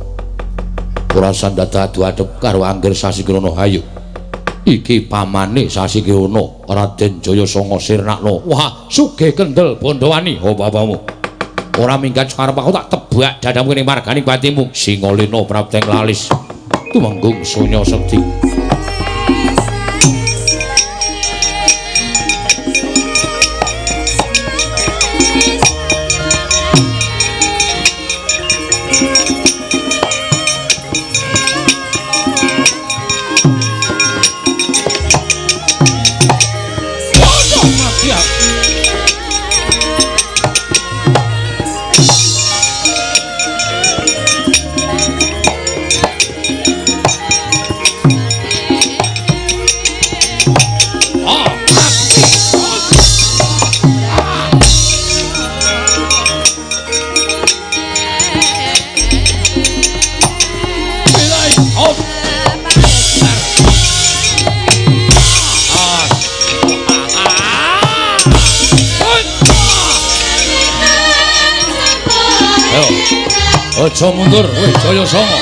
S2: ora sandadak adu adep karo Anggir Sasikirana hayu iki pamane Sasikirana Raden Jaya Sanga sirnakno wah sugih kendel Bandawani apa-apamu ora minggat sakarep aku tak tebak dadamu ning margane patimu Singalena prapteng lalis Tumenggung Sunya Sekti. Aja mundur, weh Jaya Sanga.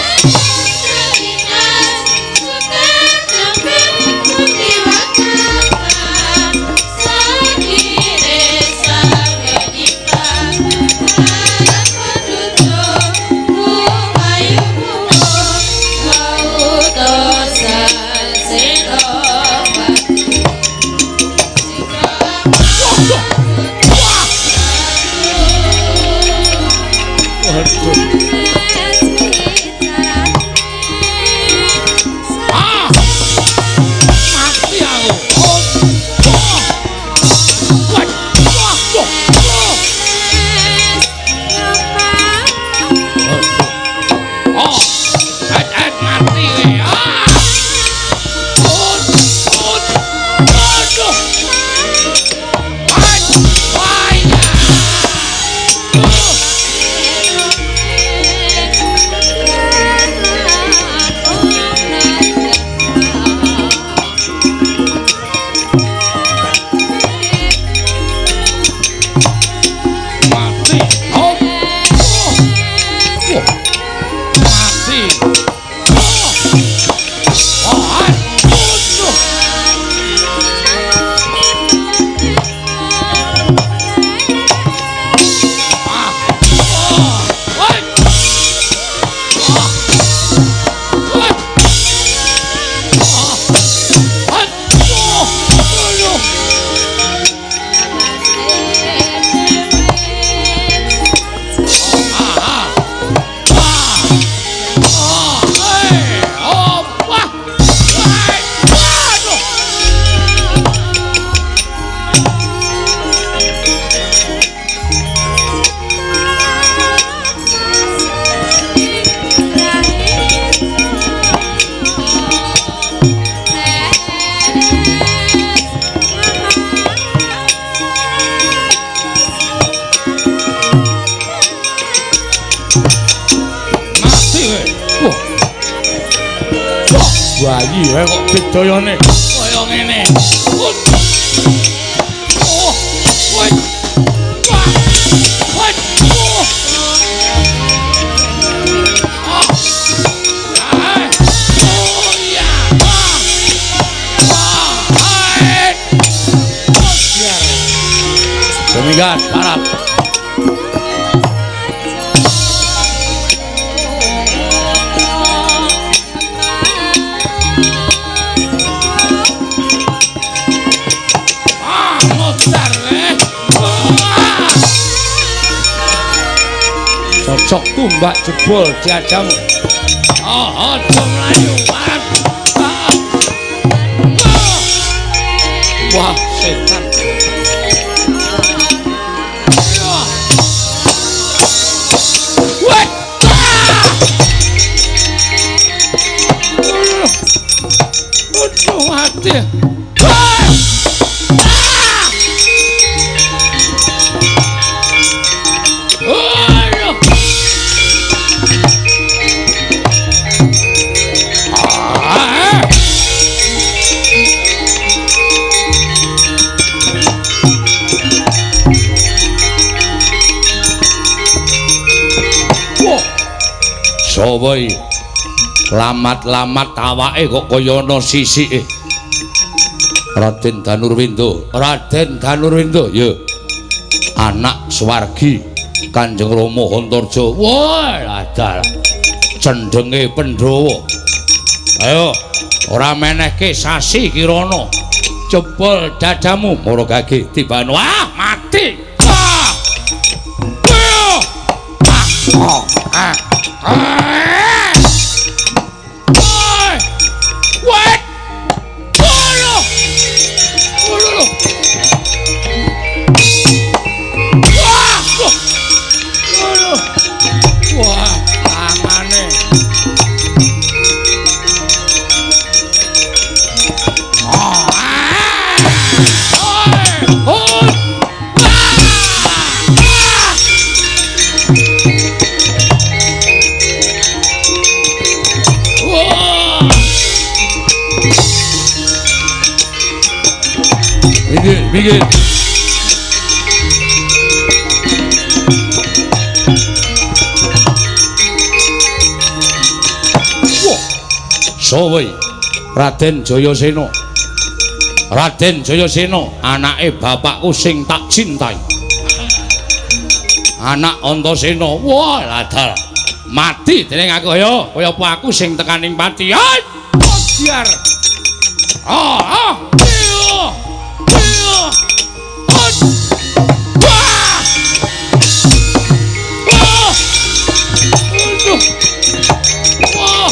S2: Waduh. Bayi wae kok bedayane kaya ngene. Oh. Woi. Wah. Woi. Oh. Oh. Ah. Oh ya. Wah. Wah. Hai. Demikian parap. Cocok tumbak jebol diadamu. Oh, aja mlayu. Wah, setan. Wah. Aduh, mati. Sapa iki? Lamat-lamat awake kok kaya ana sisike. Raden Danurwenda, Raden Danurwenda, ya. Anak swargi Kanjeng Rama Antarja. Wah, adalah cendhenge Pandhawa. Ayo, ora menehke sasi kirana. Jebol dadamu mara gage tiban. Wah, mati. Ah. Ah. Ah. Ah. Wah, tangane. Minggir, minggir. Sowe Raden Jayasena. Raden Jayasena anake bapakku sing tak cintai. Anak Antasena. Wah, ladal. Mati dening aku ya. Kaya apa aku sing tekaning pati. Ai, biar. Ah, ah. Iya. Iya. Wah. Wah. Aduh. Wah.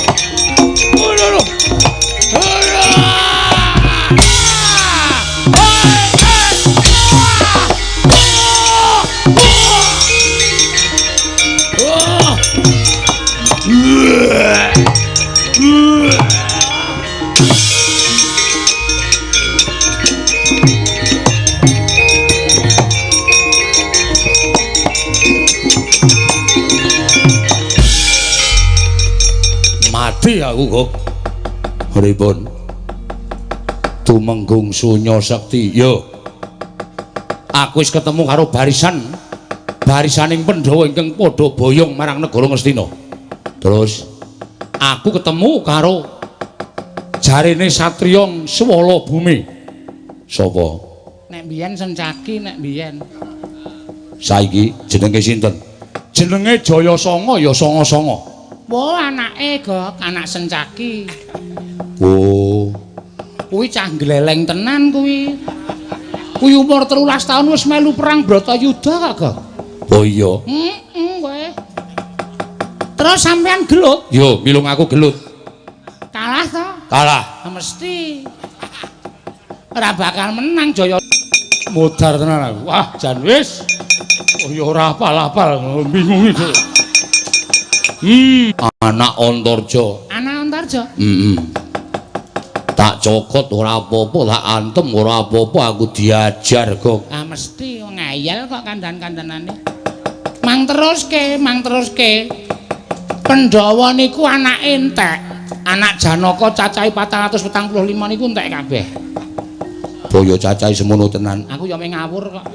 S2: Mati aku kok. Pripun? Tumenggung Sunya Sekti. Yo. Aku wis ketemu karo barisaning Pandhawa ingkang padha boyong marang negara Ngastina. Terus aku ketemu karo jarene satriya Swala Bumi. Sapa?
S1: Nek biyen Sencaki, nek biyen.
S2: Saiki jenenge sinten? Jenenge Jayasanga ya Sanga-sanga.
S1: Wah, anake Gok, anak Sencaki.
S2: Oh.
S1: Kuwi cah gleleng tenan kuwi. Kuwi umur 13 tahun wis melu perang Bratayuda kok, Gok.
S2: Oh iya.
S1: Heeh, kowe. Terus sampean gelut?
S2: Yo, milung aku gelut.
S1: Kalah to?
S2: Kalah.
S1: Mesti. Ora bakal menang Jaya.
S2: Modar tenan aku. Wah, jan wis. Oh ya ora apal-apal, bingung iki. Anak Antarja.
S1: Anak Antarja?
S2: Heeh. Tak cokot ora apa-apa, tak antem ora apa-apa, aku diajar kok.
S1: Ah mesti ngayal kok kandan-kandanane. Mang teruske, mang teruske. Pandhawa niku anake entek, Anak Janaka cacahe 445 niku entek kabeh.
S2: Boyo cacahe semono tenan.
S1: Aku ya mung ngawur kok.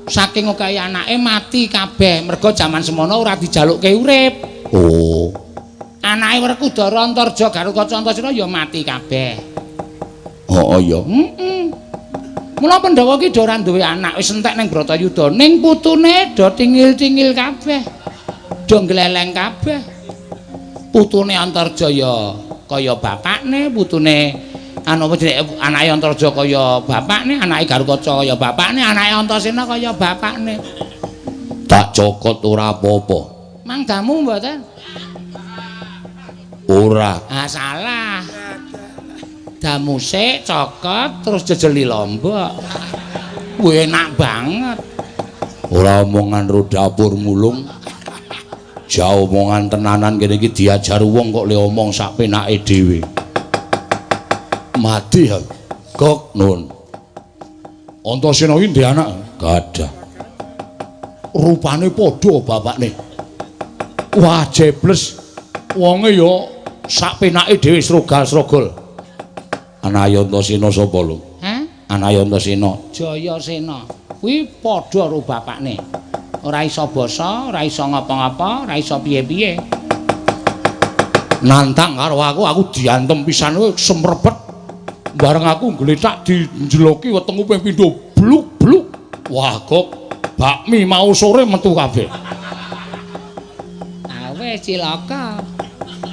S1: Saking okehe anake mati kabeh mergo jaman semono ora dijalukke urip.
S2: Oh.
S1: Anake Werkudara, Antarja, Garukaca, Antasena ya mati kabeh.
S2: Heeh ya.
S1: Heeh. Mula Pandhawa ki do ora duwe anak, wis entek ning Bratayuda. Ning putune do tingil-tingil kabeh. Do gleleng kabeh. Putune Antarja ya kaya bapakne, putune anu apa jenenge anake Antarja kaya bapakne, anake Garukaca kaya bapakne, anake Antasena kaya bapakne.
S2: Tak cokot ora apa-apa.
S1: Mangdamu mboten?
S2: Ora.
S1: Ah salah. Damu sik cokot terus jejeli lombok. Kuwi enak banget.
S2: Ora omongan ro dapur mulung. Jauh omongan tenanan kene iki diajar wong kok le omong sak penake dhewe. Mati ya. Gok nun. Antasena iki ndek anak gadah. Rupane padha bapakne. Wah jebles. Wonge ya sak penake dhewe srogal-srogol. Anake Antasena sapa lho?
S1: Hah?
S2: Anake Antasena
S1: Jayasena. Kuwi padha karo bapakne. Ora iso basa, ora iso ngapa-ngapa, ora iso piye-piye.
S2: Nantang karo aku, aku diantem pisan kowe semrebet. Bareng aku ngletak dijeloki wetengku ping pindho bluk-bluk. Wah, kok bakmi mau sore metu kabeh.
S1: Ah wis cilaka.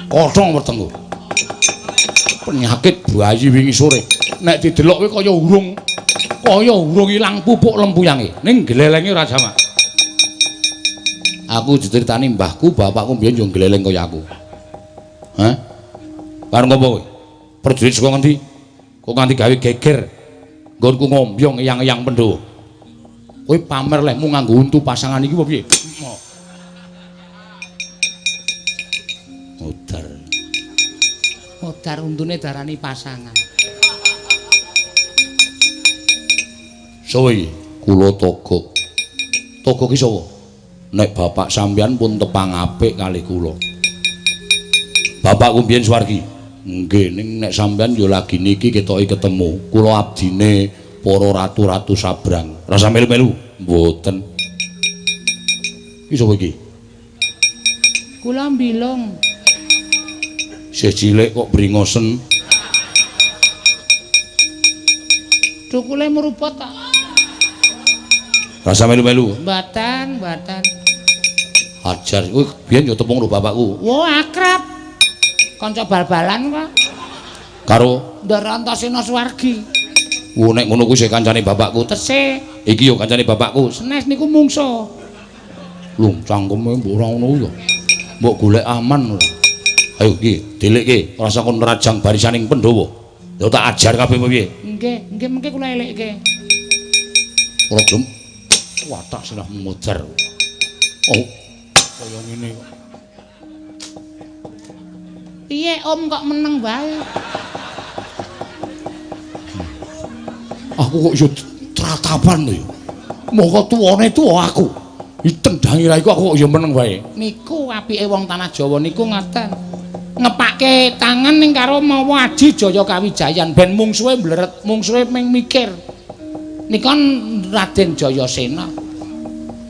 S2: Kosong wetengku. Penyakit bayi wingi sore. Nek didelok kowe kaya urung ilang pupuk lempuyange. Ning glelenge ora jamak. Aku diceritani mbahku, bapakku mbiyen yo gleleng kaya aku. Hah? Bareng apa kowe? Prajurit saka ngendi? Kok nganti gawe geger. Nggonku ngombyong eyang-eyang Pandhawa. Kowe pamer lehmu nganggo untu pasangan iki apa piye? Modar.
S1: Modar untune darani pasangan.
S2: Sapa iki? Kula Togok. Togok ki sapa? Nek bapak sampeyan pun tepang apik kalih kula. Bapakku mbiyen swargi. Nggih, ning nek sampeyan ya lagi niki ketoke ketemu. Kula abdine para ratu-ratu sabrang. Rasa melu-melu? Mboten. Iki sapa iki?
S1: Kula mbilung.
S2: Isih cilik kok bringosen.
S1: Cukule mruput ta.
S2: Rasa melu-melu?
S1: Mboten, mboten.
S2: Ajar kowe biyen ya tepung karo bapakku.
S1: Wah, akrab. Kanca bal-balan kok.
S2: Karo
S1: Ndara Antasena Swargi.
S2: Wo nek ngono kuwi sih kancane bapakku.
S1: Tesih.
S2: Iki yo kancane bapakku.
S1: Senes niku mungso.
S2: Lho, cangkeme mbok ora ngono ya. Mbok golek aman ora. Ayo iki delikke ora usah kon rajang barisaning Pandhawa. Ya tak ajar kabeh piye.
S1: Nggih, nggih mengke kula elekke.
S2: Ora gelem. Watak sirah modar. Oh, kaya ngene kok.
S1: Piye Om kok meneng wae?
S2: Aku kok iso tratapan lho ya. Moko tuwane tuwa aku. Ditendangi ra iku aku kok ya meneng wae.
S1: Niku apike wong tanah Jawa niku ngoten. Ngepake tangan ning karo mawa aji Jaya Kawijayan ben mungsuhe mleret, mungsuhe ming mikir. Nika Raden Jayasena.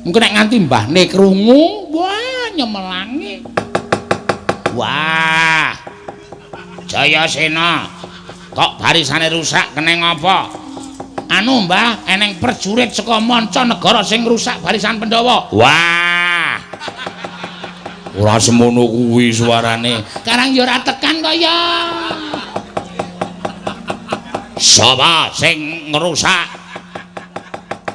S1: Mungkin nek nganti mbahne krungu, wah nyemelangi. Wah. Jayasena, kok barisane rusak keneng apa? Anu Mbah, eneng prajurit saka manca negara sing rusak barisan Pandhawa. Wah.
S2: Ora semono kuwi suarane.
S1: Karang ya ora tekan kok ya.
S2: Sapa sing ngrusak?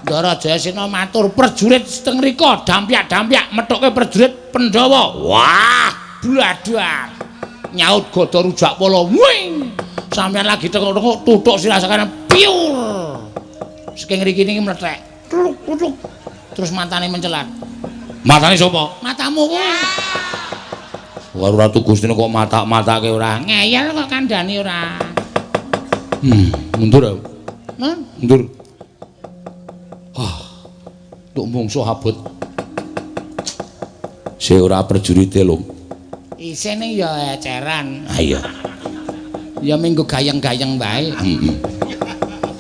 S1: Ndara Jayasena matur prajurit teng mriko dampyak-dampyak methuke prajurit Pandhawa.
S2: Wah,
S1: bladak. Nyaut gada rujak pala. Wing. Sampeyan lagi tengok-tengok tutuk sirah sakanan piur. Saking ngriki niki mlethek. Tluk tluk. Terus matane mencelat.
S2: Matane sapa?
S1: Matamu kuwi.
S2: Karo Ratu Gustina kok matak-matake ora.
S1: Ngeyel kok kandhane ora.
S2: Mundur aku.
S1: Nun?
S2: Mundur. Ah. Tuk mungsuh abot. Sing ora prajurite lho.
S1: Isine ya eceran.
S2: Ha iya.
S1: Ya minggu gayeng-gayeng wae.
S2: Heeh.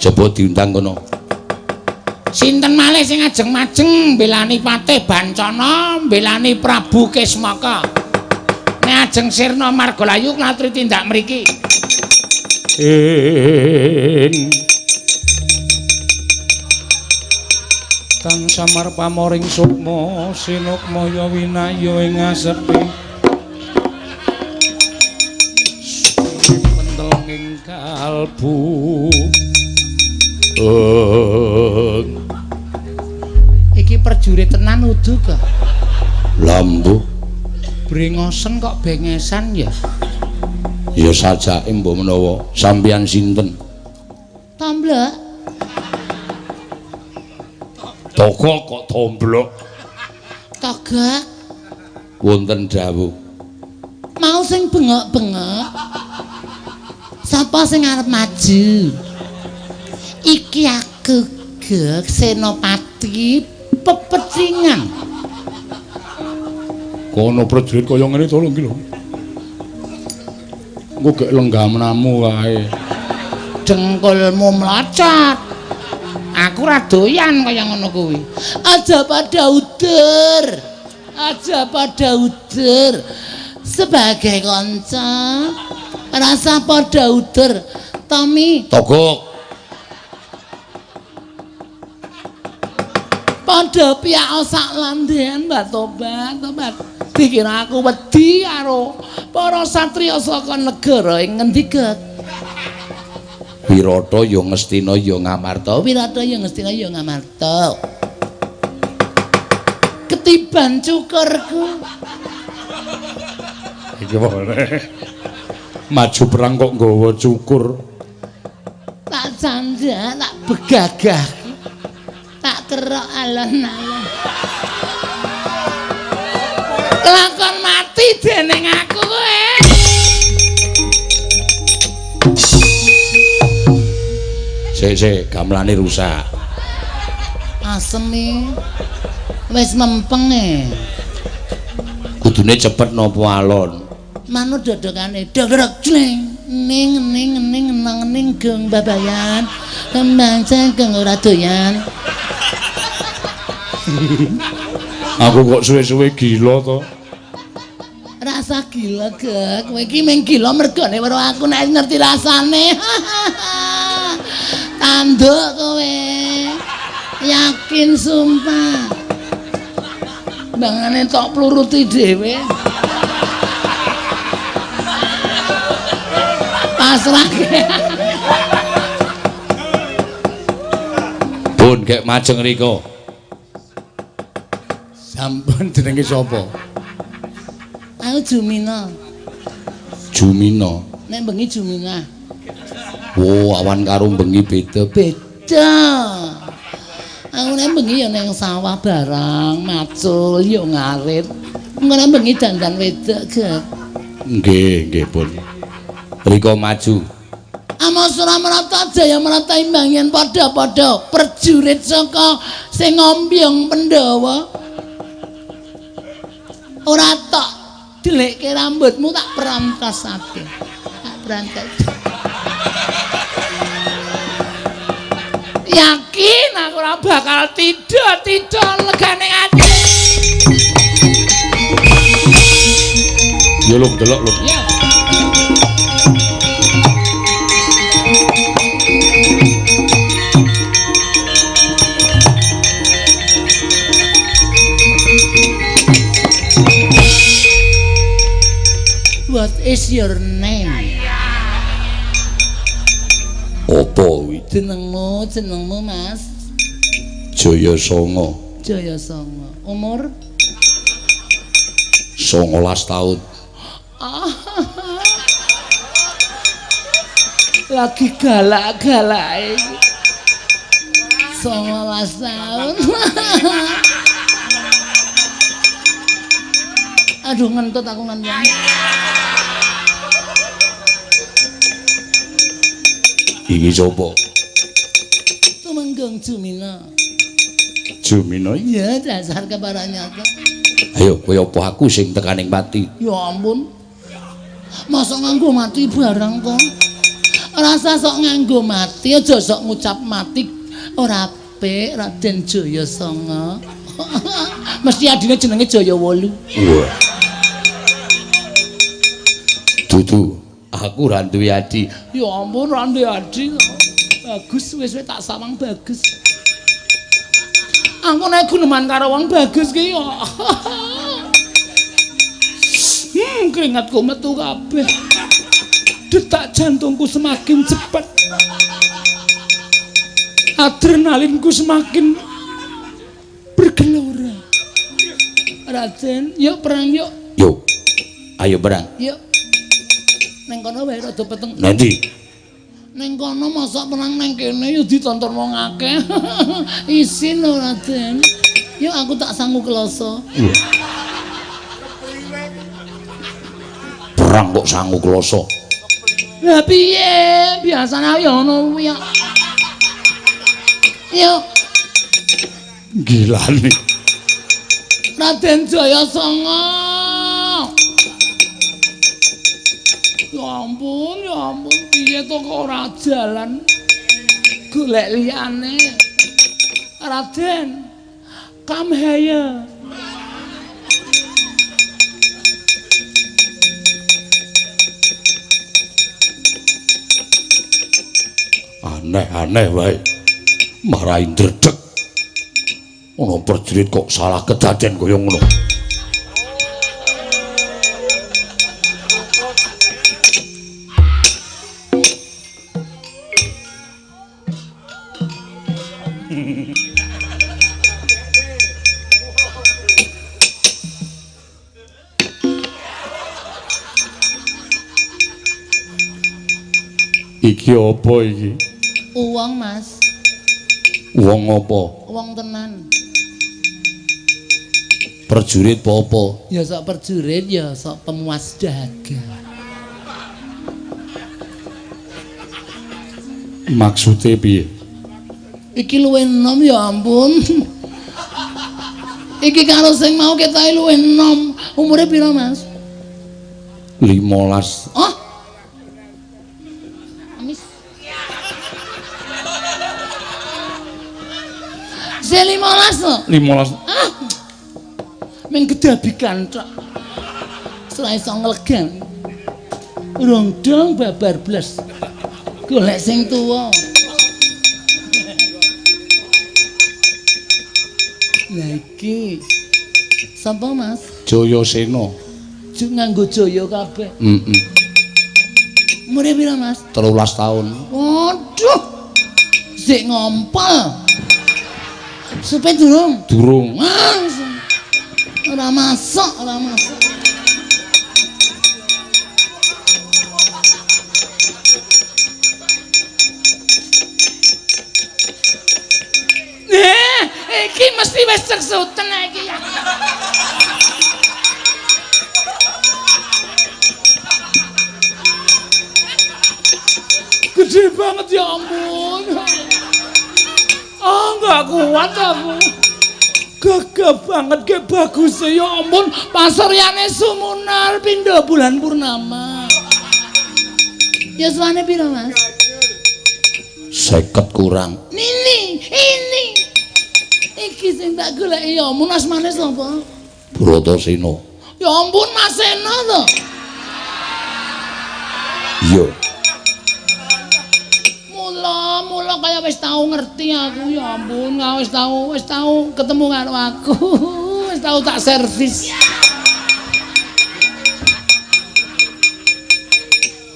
S2: Coba diundang kono.
S1: Sinten malih sing ajeng majeng mbelani Patih Bancana, mbelani Prabu Kismaka. Nek ajeng sirna margalayu klatri tindak mriki.
S2: Ing tan samar pamoring sukma sinukmaya winaya ing asepi pentel ing kalbu.
S1: Iki prajurit tenan udu kok.
S2: Lambu
S1: brengosen kok bengesan ya.
S2: Ya sajake mbok menawa sampeyan sinten?
S1: Tomblok.
S2: Togok kok tomblok.
S1: Togok.
S2: Wonten dawuh.
S1: Mau sing bengok-bengok. Sapa sing arep maju? Iki aku Gek Senopati pepecingan.
S2: Kono prajurit kaya ngene to lho iki lho. Engko gek lenggamnamu kae.
S1: Dengkulmu mlocot. Aku ora doyan kaya ngono kuwi. Aja padha udur. Aja padha udur. Sebagai kanca rasa padha udur. Tommy.
S2: Togok.
S1: Padha piyak sak landean Mbak tobat, tobat. Dikira aku wedi karo para satriya saka negara ing ngendi Gek?
S2: Wirata ya Ngastina ya Ngamarta.
S1: Wirata ya Ngastina ya Ngamarta. Ketiban cukurku.
S2: Iki boleh. Maju perang kok nggawa cukur.
S1: Tak candak, tak begagah. Tak kerok alon-alon. Lakon mati dening aku kowe.
S2: Sik-sik, gamelane rusak.
S1: Asem iki. Wis mempeng e.
S2: Kudune cepet napa alon?
S1: Manut dodokane. Dodok jleng. Ning ning ning nang ning geng babayan. Kembang cengkeng ora doyan.
S2: Aku kok suwe-suwe gila to.
S1: Rasa gila, Gek. Kowe iki mung gila mergone weruh aku nek ngerti rasane. Tanduk kowe. Yakin sumpah. Bangane tok pluruti dhewe. Pasrahke.
S2: Pun gek majeng riko. Sampun jenenge sapa?
S1: Aku Jumina.
S2: Jumina.
S1: Nek bengi Jumina.
S2: Wo, awan karo bengi beda.
S1: Beda. Aku nek bengi ya ning sawah barang, macul ya ngarit. Engko nek bengi dandan wedok, Gek.
S2: Nggih, nggih, Pun. Riko maju.
S1: Amasura Marata Jaya Marata imbang yen padha-padha prajurit saka sing ngombyong Pandhawa. Ora tok delekke rambutmu tak perantas ate. Tak perantas. Yakin aku ora bakal tidur legane ati.
S2: Ya lho, delok lho.
S1: Ya. What is your name?
S2: Apa kuwi?
S1: Jenengmu, jenengmu Mas?
S2: Jaya Sanga.
S1: Jaya Sanga. Umur?
S2: 19 tahun.
S1: Lagi galak-galak iki. 19 tahun. Aduh ngentut aku ngentut.
S2: Iki sapa?
S1: Tumenggung Jumina.
S2: Jumina?
S1: Iya, dasar kepara nyata. Ayo kowe apa aku sing tekaning pati?
S3: Ya ampun. Masa nganggo mati barang to? Rasa sok nganggo mati, aja sok ngucap mati ora apik Raden Jaya Sanga. Mesti adine jenenge Jaya 8.
S1: Wah. Dudu, aku ora duwe adi.
S3: Ya ampun, ora duwe adi. Bagus wis tak sawang bagus. Aku nek guneman karo wong bagus ki ya. Keringatku metu kabeh. Detak jantungku semakin cepat. Adrenalinku semakin bergelora. Raden, yuk perang yuk.
S1: Yuk. Ayo perang.
S3: Yuk. Neng kono wae rada peteng.
S1: Nanti.
S3: Neng kono mosok perang neng kene ya ditonton wong akeh. Isin lho Raden. Yuk aku tak sangu kloso.
S1: Iya. Perang kok sangu kloso.
S3: Lah piye? Biasane ya ngono kuwi ya. Yuk.
S1: Gilane.
S3: Raden Jaya Sanga. Ya ampun, piye to kok ora jalan. Golek liyane. Raden, come here.
S1: Aneh-aneh wae. Marai ndredeg. Ana prajurit kok salah kedaden kaya ngono. Iki apa iki?
S3: Uang, Mas.
S1: Wong apa?
S3: Wong tenan.
S1: Prajurit apa?
S3: Ya sok prajurit, ya sok pemuas dahaga.
S1: Maksude piye?
S3: Iki luwih enom ya ampun. Iki karo sing mau ketoke luwih enom. Umure pira, Mas?
S1: 15.
S3: Oh. Amis. Se 15 to?
S1: 15.
S3: Ah. Ming gedabikan tok. Ora iso nglegan. Rong dong babar blas. Golek sing tuwa. Lah iki sapa, Mas?
S1: Jayasena.
S3: Juk nganggo jaya kabeh.
S1: Heeh.
S3: Umure pira, Mas?
S1: 13 taun.
S3: Waduh. Sik ngompol. Supe durung?
S1: Durung.
S3: Ora masuk, ora masuk. Iki mesti wis ceksuten iki ya. Gede banget ya ampun. Ah, nggak kuat aku. Gagah banget kayak bagus ya ampun. Pasuryane sumunar pindha bulan purnama. Ya suwane pira, Mas?
S1: 50 kurang.
S3: Nini, ini. Iki sing tak goleki ya ampun, asmane sapa?
S1: Bratasena.
S3: Ya ampun, Mas Sena to.
S1: Iya.
S3: Mula kaya wis tau ngerti aku ya ampun, wis tau ketemu karo aku. Wis tau tak servis.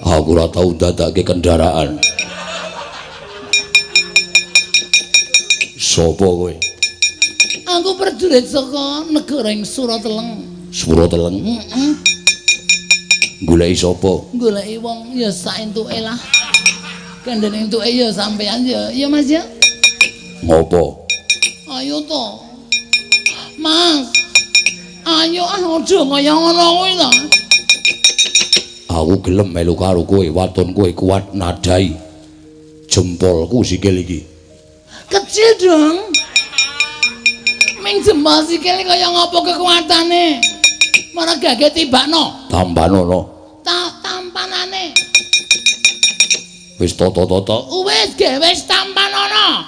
S1: Aku ora tau ndadake kendaraan. Sopo kowe?
S3: Aku prajurit saka negara ing Surateleng.
S1: Surateleng?
S3: Heeh.
S1: Goleki sapa?
S3: Goleki wong ya sak entuke lah. Kandhane entuke ya sampean ya. Ya Mas ya.
S1: Ngopo?
S3: Ayo to. Mas. Ayo ah aja kaya ngono kuwi to.
S1: Aku gelem melu karo kowe, waton kowe kuat nadai jempolku sikil iki.
S3: Kecil dong. Ming jempol sikile kaya ngopo kekuatane? Mara gage tibakno.
S2: Tambanono.
S3: Ta tampanane.
S2: Wis toto-toto.
S3: Wis ge wis tampanono.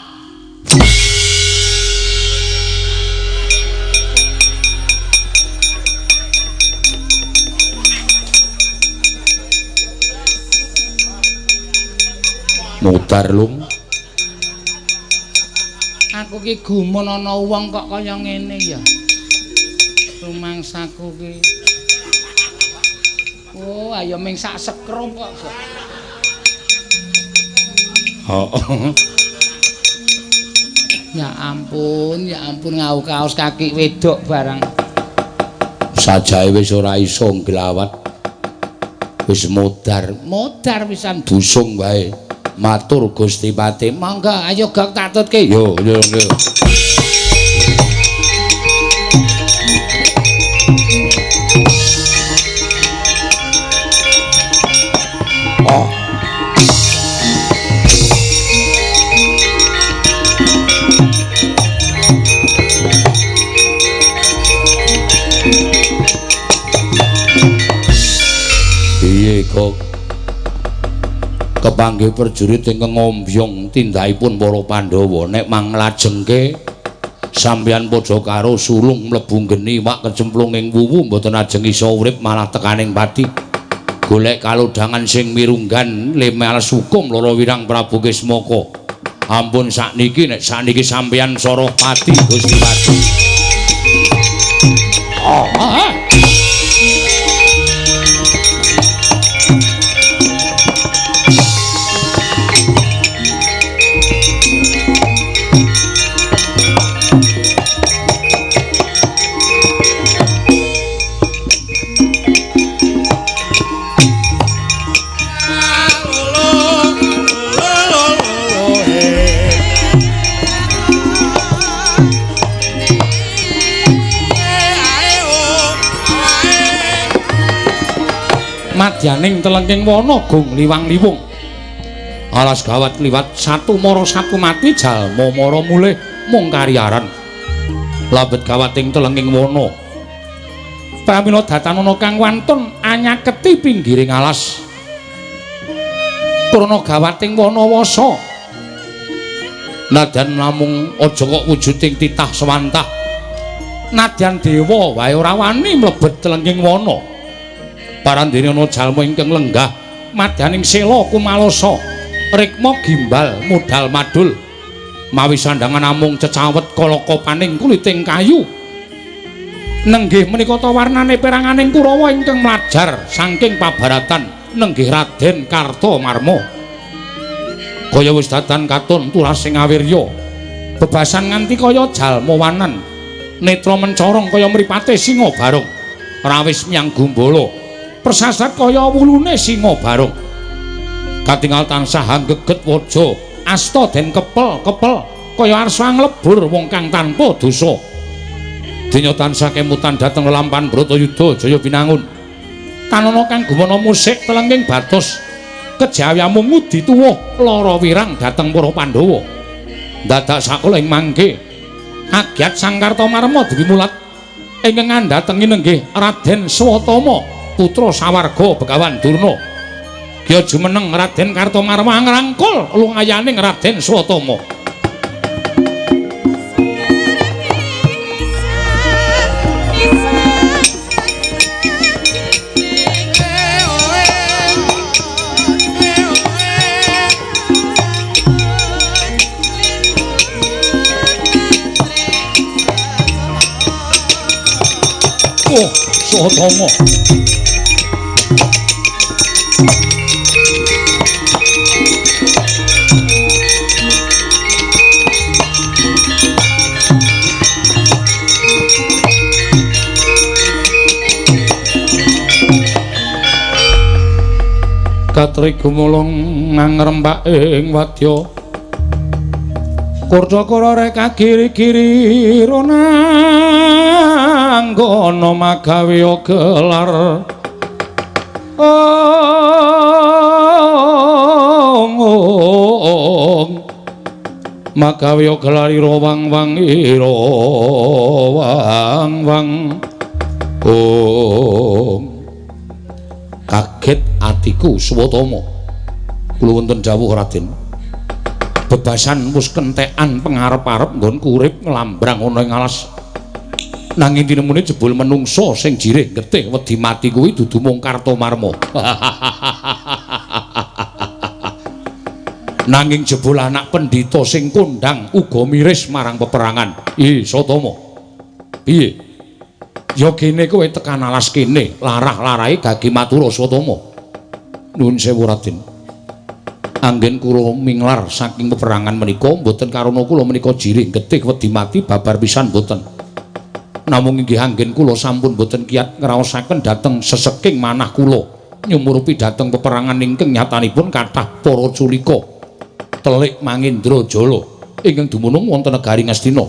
S2: Mutar lung.
S3: Aku ki gumun ana wong kok kaya ngene ya. Rumangsaku ki. Oh, ayo ming sak sekrum kok.
S2: Heeh.
S3: Ya ampun ngau kaos kaki wedok barang.
S2: Sajae wis ora iso nglawat. Wis modar,
S3: modar pisan
S2: busung wae. Matur Gusti Pati,
S3: monggo ayo gok tak tutke.
S2: Yo yo yo. Oh. Piye kok kepanggih prajurit ingkang ngombyong tindakipun para Pandhawa nek manglajengke sampeyan padha karo sulung mlebu geni wak kecemplung ing wuwu mboten ajeng iso urip malah tekaning pati golek kalodhangan sing mirunggan lemales hukum lara wirang Prabu Kismaka. Ampun sakniki nek sakniki sampeyan soroh pati Gusti Pati.
S3: Oh, ah.
S1: Madyaning telengking wana gung liwang-liwung. Alas gawat liwat satu mara satu mati jalma mara mulih mung kariaran. Labet gawating telengking wana. Pramila datanana kang wantun anyaketi pinggiring alas. Krana gawating wana wasa.
S2: Nadyan namung aja kok wujuding titah sewantah.
S1: Nadyan dewa wae ora wani mlebet telengking wana. Parandene ana jalma ingkang lenggah madyaning sela kumalasa rikma gimbal modal madul mawi sandhangan namung cecawet kalakapaning kuliting kayu nenggih menika ta warnane peranganing Kurawa ingkang mlajar saking pabaratan nenggih Raden Kartomarma kaya wis datan katon turasing awirya bebasan nganti kaya jalma wanan netra mencorong kaya mripate singa barong rawis miyang gumbala persasat kaya wulune singa barong katingal tansah anggeget waja asta den kepel-kepel kaya arsa nglebur wong kang tanpa dosa denya tansah kemutan dhateng lelampan Bratayuda Jaya Binangun tanana kang gumana musik telengking batos kejawi amung ngudi tuwuh lara wirang dhateng para Pandhawa dadak sakula ing mangke agyat Sang Kartomarma diwimulat ingkang ngandhatengi nenggih Raden Swatama putra sawarga Begawan Durna. Kya jumeneng Raden Kartomarma ngrangkul lungayaning Raden Swatama. Oh, Swatama. Katri gumulung ngrembak ing wadya Kurcakara reka kiri-kiri ronanggana magawe gelar ong.
S2: Magawe gelarira wang-wang ira wang-wang. Om. Kaget atiku Swatama. Kula wonten dawuh Raden. Bebasan wis kentekan pengarep-arep nggonku urip nglambrang ana ing alas. Nanging tinemune jebul menungsa sing jirih getih wedi mati kuwi dudu mung Kartomarma. Nanging jebul anak pendhita sing kondhang uga miris marang peperangan. Ih, Satama. Piye? Ya kene kowe tekan alas kene, larah-larahe gage matura Swatama. Nuwun sewu Raden. Anggen kula minglar saking peperangan menika mboten karana kula menika jirih getih wedi mati babar pisan mboten. Namung inggih anggen kula sampun mboten kiat ngraosaken dhateng seseking manah kula nyumurupi dhateng peperangan ingkang nyatanipun kathah para culika telik Mangendra Jala ingkang dumunung wonten negari Ngastina.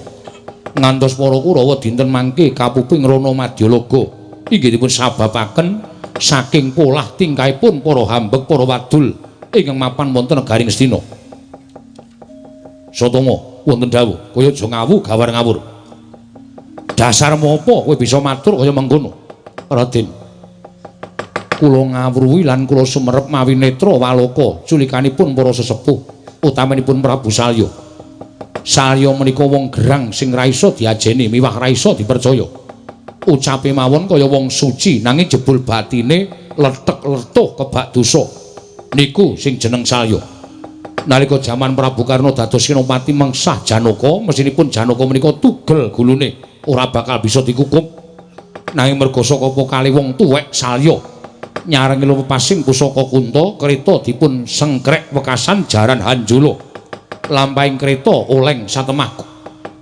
S2: Ngantos para Kurawa dinten mangke kapuping Rana Madyalaga inggih dipun sababaken saking polah tingkahipun para hambek para wadul ingkang mapan wonten negari Ngastina. Satama wonten dawuh, kaya aja ngawu gawar ngawur. Dasarmu apa kowe bisa matur kaya mengkono? Raden, kula ngawruhi lan kula sumerep mawi netra waloka culikanipun para sesepuh utamanipun Prabu Salya. Salya menika wong gerang sing ra iso diajeni miwah ra iso dipercaya. Ucape mawon kaya wong suci nanging jebul batine lethek-lethuh kebak dosa. Niku sing jeneng Salya. Nalika jaman Prabu Karna dados senopati mengsah Janaka, mesinipun Janaka menika tugel gulune, ora bakal bisa dikukup. Nanging merga saka kali wong tuwek Salya nyarengi lumpasing pusaka Kunta, kreta dipun sengkrek wekasan jaran Hanjula. Lampahing kreta oleng satemah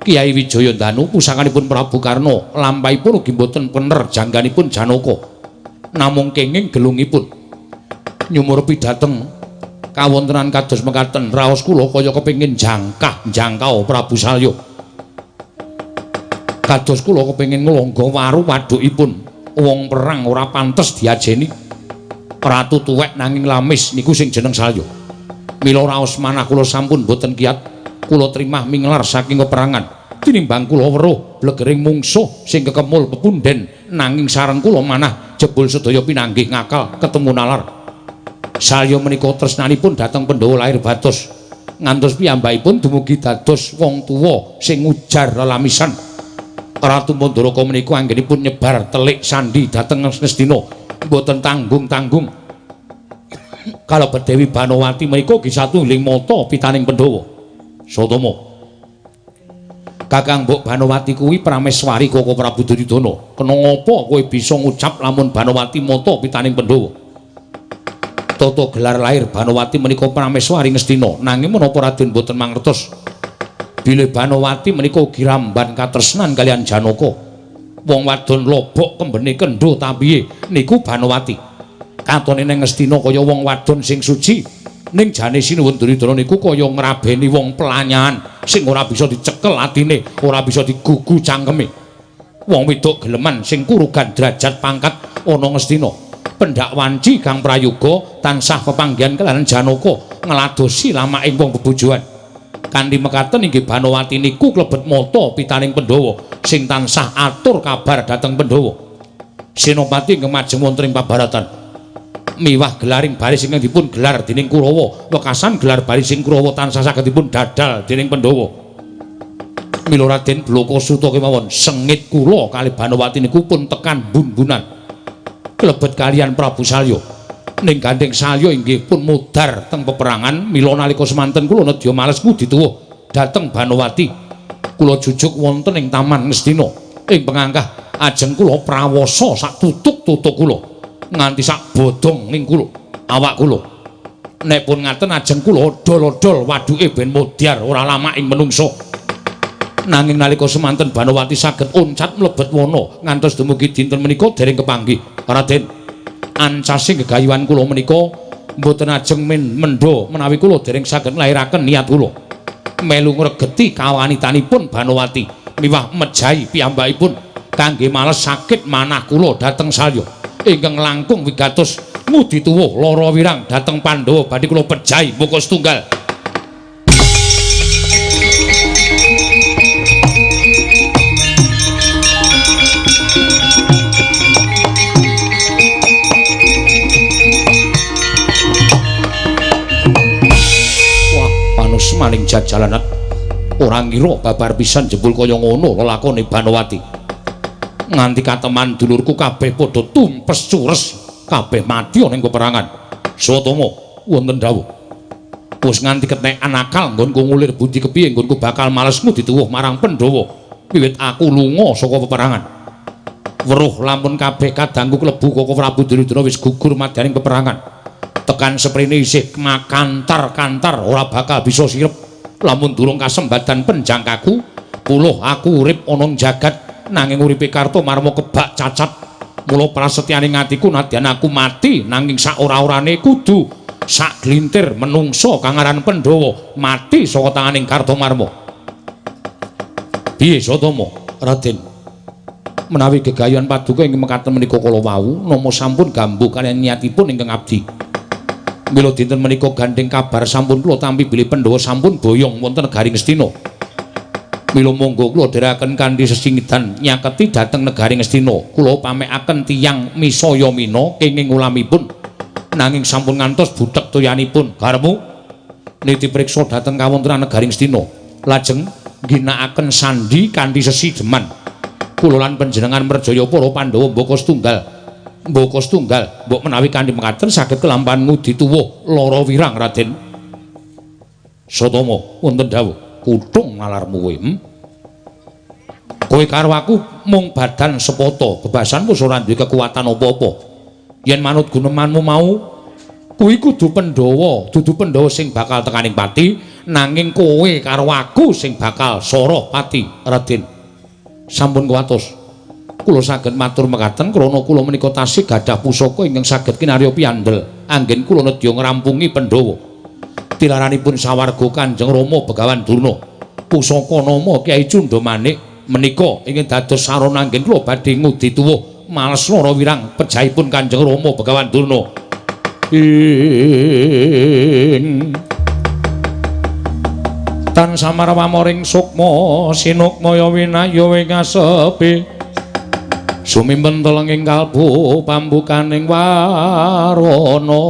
S2: Kiai Wijaya Danu pusakanipun Prabu Karna, lampahipun ugi mboten pener jangganipun Janaka. Namung kenging gelungipun. Nyumurupi dhateng kawontenan kados mekaten raos kula kaya kepengin jangkah jangkau Prabu Salya. Kados kula kepengin nglonggo waru wadukipun. Wong perang ora pantes diajeni. Ratu tuwek nanging lamis niku sing jeneng Salya. Mila raos manah kula sampun boten kiat, kula trimah minglar saking peperangan. Tinimbang kula weruh blegering mungsuh sing kekemul pepunden nanging sareng kula manah jebul sedaya pinanggih ngakal ketemu nalar. Salya menika tresnanipun dhateng Pandhawa lair batos ngantos piyambakipun dumugi dados wong tuwa sing ngujar lelamisan. Ratu Mandaraka menika anggenipun nyebar telik sandi dhateng Ngastina mboten tanggung-tanggung. Kalebet Dewi Banowati menika ugi satunggiling mata pitaning Pandhawa. Satama. Kakang Mbok Banowati kuwi prameswari Koko Prabu Duryudana. Kena ngapa kowe bisa ngucap lamun Banowati mata pitaning Pandhawa? Tata gelar lahir Banowati menika prameswari Ngastina. Nanging menapa Raden mboten mangertos bilih Banowati menika ugi ramban katresnan kaliyan Janaka. Wong wadon lobok kembene kendho ta piye niku Banowati. Katone nang Ngastina kaya wong wadon sing suci, ning jane Sinuwun Duryudana niku kaya ngrabeni wong pelanyahan sing ora bisa dicekel atine, ora bisa digugu cangkeme. Wong wedok geleman sing kurugan derajat pangkat ana Ngastina. Pendak wanci Kang Prayoga tansah pepanggihan kaliyan Janaka ngladosi lamaking wong bebojoan. Kanthi mekaten inggih Banowati niku klebet mata pitaning Pandhawa sing tansah atur kabar dhateng Pandhawa. Senopati ingkang majeng wonten ing pabaratan miwah gelaring baris ingkang dipun gelar dening Kurawa, wekasan gelar barising Kurawa tansah saged dipun dadal dening Pandhawa. Mila Raden Bloko Suta kemawon sengit kula kalih Banowati niku pun tekan bun-bunan. Klebet kaliyan Prabu Salya. Ning gandeng Salya inggih pun mudhar teng peperangan, mila nalika semanten kula nedya males ngudi tuwuh dhateng Banowati. Kula jujuk wonten ing Taman Ngastina ing pengangkah ajeng kula prawasa sak tutuk-tutuk kula nganti sak bodong ning kula awak kula. Nek pun ngaten ajeng kula odol-odol waduke ben modhar ora lama ing menungsa. Nanging nalika semanten Banowati saged oncat mlebet wana ngantos dumugi dinten menika dereng kepanggih. Raden, ancasing gegayuhan kula menika mboten ajeng mendha menawi kula dereng saged nglairaken niat kula. Melu ngregeti kawanitanipun Banowati miwah mejahi piyambakipun kangge males sakit manah kula dhateng Salya ingkang langkung wigatos ngudi tuwuh lara wirang dhateng Pandhawa badhe kula pejahi muka setunggal.
S1: maning jajalanet. Ora ngira babar pisan jebul kaya ngono lelakone Banowati. Nganti kateman dulurku kabeh padha tumpes cures, kabeh mati ana ing peperangan. Swatama wonten dawuh. Wis nganti ketekan akal nggonku ngulir budi kepiye nggonku bakal malesmu dituwuh marang Pandhawa wiwit aku lunga saka peperangan. Weruh lamun kabeh kadangku klebu Koko Prabu Duryudana wis gugur madyaning peperangan. Tekan seprene isih makantar-kantar ora bakal bisa sirep lamun durung kasembadan penjangkaku. Puluh aku urip ana ing jagat nanging uripe Kartomarma kebak cacat. Mula prasetyane atiku nadyan aku mati nanging sak ora-orane kudu sak glintir menungso kang aran Pandhawa mati saka tanganing Kartomarma. Piye Satama Raden? Menawi gegayuhan paduka ingkang mekaten menika kala wau nama sampun gambuh kaliyan niatipun ingkang abdi. Mila dinten menika gandheng kabar sampun kula tampi bilih Pandhawa sampun boyong wonten negari Ngastina. Mila monggo kula dherekaken kanthi sesingidan nyaketi dhateng negari Ngastina. Kula pamekaken tiyang misaya mina kenging ulamipun nanging sampun ngantos butek toyanipun. Garmu niti priksa dhateng kawontenan negari Ngastina. Lajeng ngginakaken sandi kanthi sesideman. Kula lan panjenengan merjaya para Pandhawa mbaka setunggal. Mbaka setunggal, mbok menawi kanthi mekaten saged kelampahan ngudi tuwuh lara wirang Raden. Satama wonten dawuh, kutung nalarmu kowe. Kowe karo aku mung badan sepata, bebasanmu ora duwe kekuatan apa-apa. Yen manut gunemanmu mau, kuwi kudu Pandhawa, dudu Pandhawa sing bakal tekaning pati, nanging kowe karo aku sing bakal soroh pati, Raden. Sampun kuwatos. Kula saged matur mekaten krana kula menika tasih gadah pusaka ingkang saged kinarya piandel anggen kula nedya ngrampungi Pandhawa. Tilaranipun sawarga Kanjeng Rama Begawan Durna. Pusaka nama Kyai Cundhamanik menika ingkang dados sarana anggen kula badhe ngudi tuwuh males lara wirang pejahipun Kanjeng Rama Begawan Durna. Ing tan samarwamoring sukma sinukmaya winaya ing asepi sumimpen telenging kalbu pambukaning warana.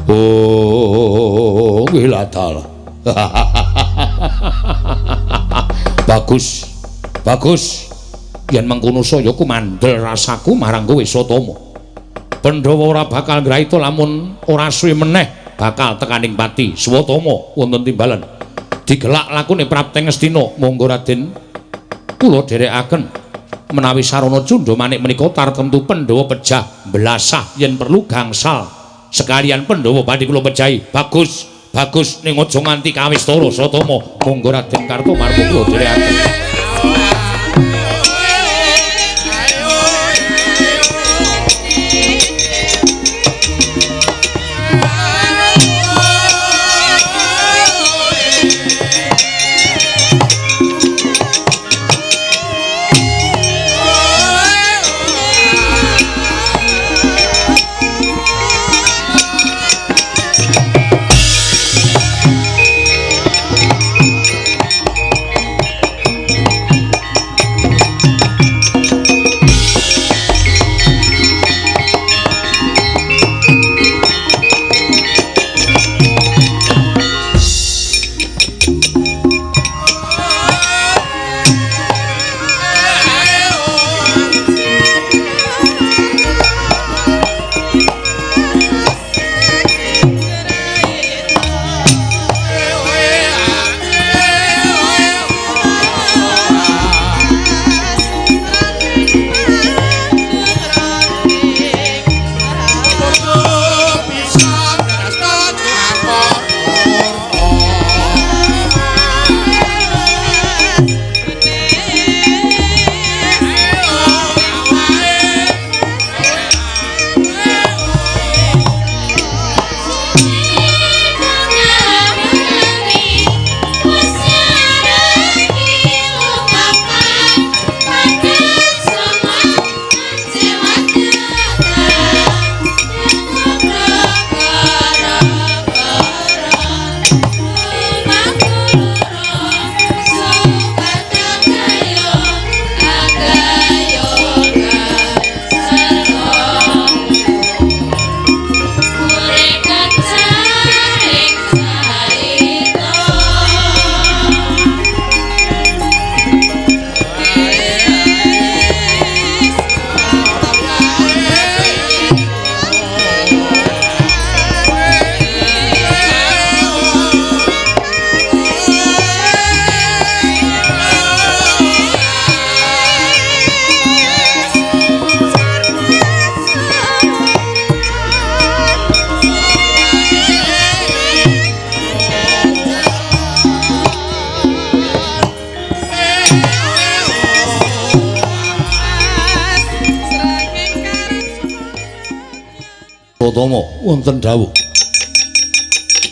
S1: Oh wiladal. Bagus, bagus. Yen mengkono saya kumandel rasaku marang kowe Satama. Pandhawa ora bakal ngraita lamun ora suwe meneh bakal tekaning pati. Swatama wonten timbalan digelak lakune prapteng Ngastina. Monggo Raden kula dherekaken menawi sarana Cundhamanik menika tartemtu Pandhawa pejah belasah yen perlu gangsal sekalian Pandhawa badhe kula pejahi. Bagus, bagus ning aja nganti kawistara Satama. Monggo Raden Kartomarma kula dherekaken. Swatama wonten dawuh.